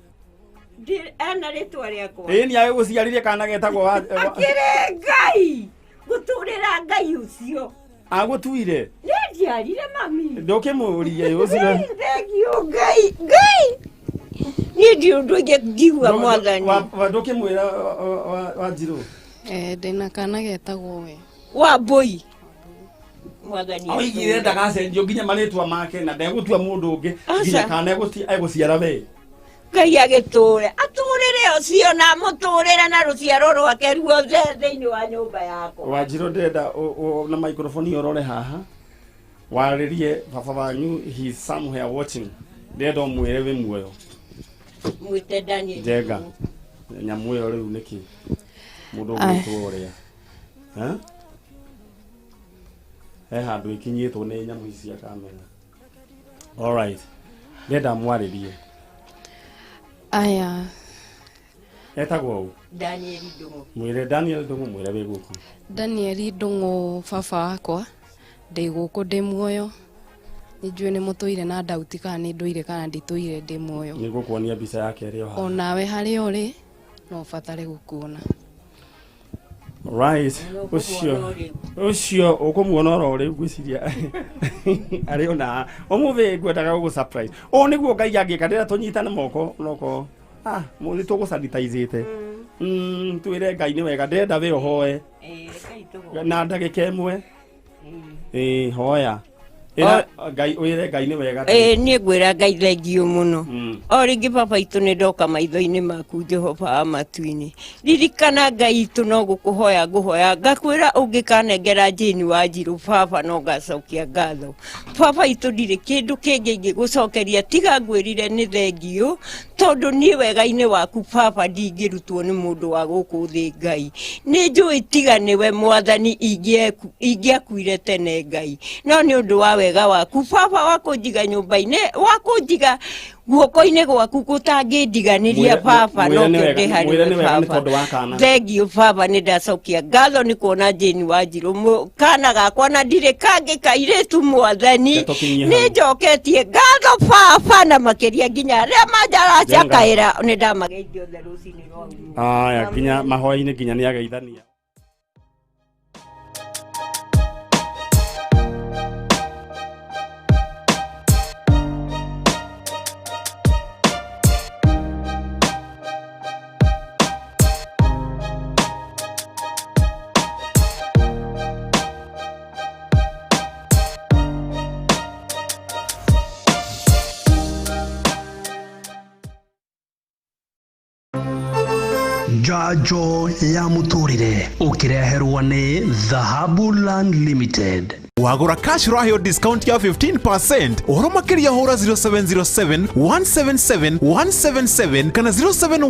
Ena rĩtwa rĩakwa. Ĩĩ nĩ agũciarire kana getagwo wa Akĩrĩ Ngai. Gũtũrĩra Ngai ũcio. Agũtuire? Nĩ njiarire mami. Ndũkĩmũrie ũcio. Thengiũ Ngai. Ngai. Niĩ ndirĩ ũndũ ũngĩ ngiuga mwathani. Ndũkĩmwĩra Wanjiru? Ndĩna kana getagwo we. Wambũi. Mwathani. Oigire ndagacenjio nginya marĩtwa make na ndegũtua mũndũ ũngĩ nginya kana egũciara we. Ngai agĩtũre atũrĩre ũcio na mũtũrĩre na rũciaro rwake ruothe thĩinĩ wa nyũmba yakwa. Wanjiru ndĩrenda na microphone ũrore haha warĩrie baba wanyu, he is somewhere watching. Ndĩrenda ũmwĩre wĩ muoyo. Mwĩte Daniel. Njenga nyamũ ĩyo rĩu nĩkĩ mũndũ ũgwĩtwo ũrĩa he handũ ĩkinyĩtwo nĩ nyamũ ici cia kamera. Alright, ndĩrenda mwarĩrie. Aya. Etagwo ũ? Daniel Ndung'u. Mwĩre Daniel Ndung'u, mwĩre wĩ gũkũ. Daniel Ndung'u, baba wakwa, ndĩ gũkũ ndĩ muoyo. Nĩ njũĩ nĩ mũtũire na ndauti kana nĩ ndũire kana nditũire, ndĩ muoyo. Nĩ ngũkuonia mbica yake ĩrĩ o haha. Onawe harĩa ũrĩ no ũbatare gũkuona. Right, ũcio ũcio ũkũmuona oro rĩu, ngwĩciria arĩ ona ũmũthĩ ngwendaga gũgũ surprise. Ũũ nĩguo Ngai angĩka rĩrĩa tũnyitane moko noko mũthĩ tũgũsanitaizĩte. Twĩre Ngai nĩ wega, ndĩrenda we ũhoe na ndagĩka ĩmwe. Ĩĩ, hoya. Ĩra Ngai, wĩre Ngai nĩ wega. Ĩĩ, niĩ ngwĩra Ngai thengiũ mũno. O rĩngĩ baba itũ, nĩ ndoka maitho-inĩ maku, Jehova wa matu-inĩ. Ririkana Ngai itũ, no gũkũhoya ngũhoya, ngakwĩra ũngĩkanengera Jane wa Njirũ, baba, no ngacokia ngatho. Baba itũ, ndirĩ kĩndũ kĩngĩ ingĩgũcokeria tiga ngwĩrire nĩ thengiũ, tondũ niĩ wega-inĩ waku baba ndingĩrutwo nĩ mũndũ wa gũkũ thĩ. Ngai, nĩ njũĩ tiga nĩwe Mwathani ingĩakuire tene, Ngai, no nĩ ũndũ wa wega waku baba wa kũnjiga nyũmba-inĩ, wa kũnjiga guoko-inĩ gwaku gũtangĩndiganĩria. Baba, no Mwĩre nĩ kĩo wega, ndĩ harĩ mwĩre we nĩ wega nĩ baba. tondũ wa kana. Thengiũ baba, nĩ ndacokia ngatho nĩ kuona Jane wa Njirũ, kana gakwa, na ndirĩ kangĩ kairĩtu, Mwathani. Reke tũkinyie Nĩ hau. njoketie ngatho baba, na makĩria nginya arĩa manjaracakaĩra, nĩ ndamageithia othe rũcinĩ rwa ũmũthĩ. Aya, nginya mahoya-inĩ nginya nĩ ageithania. Njanjo ya mũtũrĩre ũkĩreherwo nĩ Dhahabu Land Limited. Wagũra cash ũraheo discount ya 15%. Ũhoro makĩria hũra 0707 177 177 kana 071.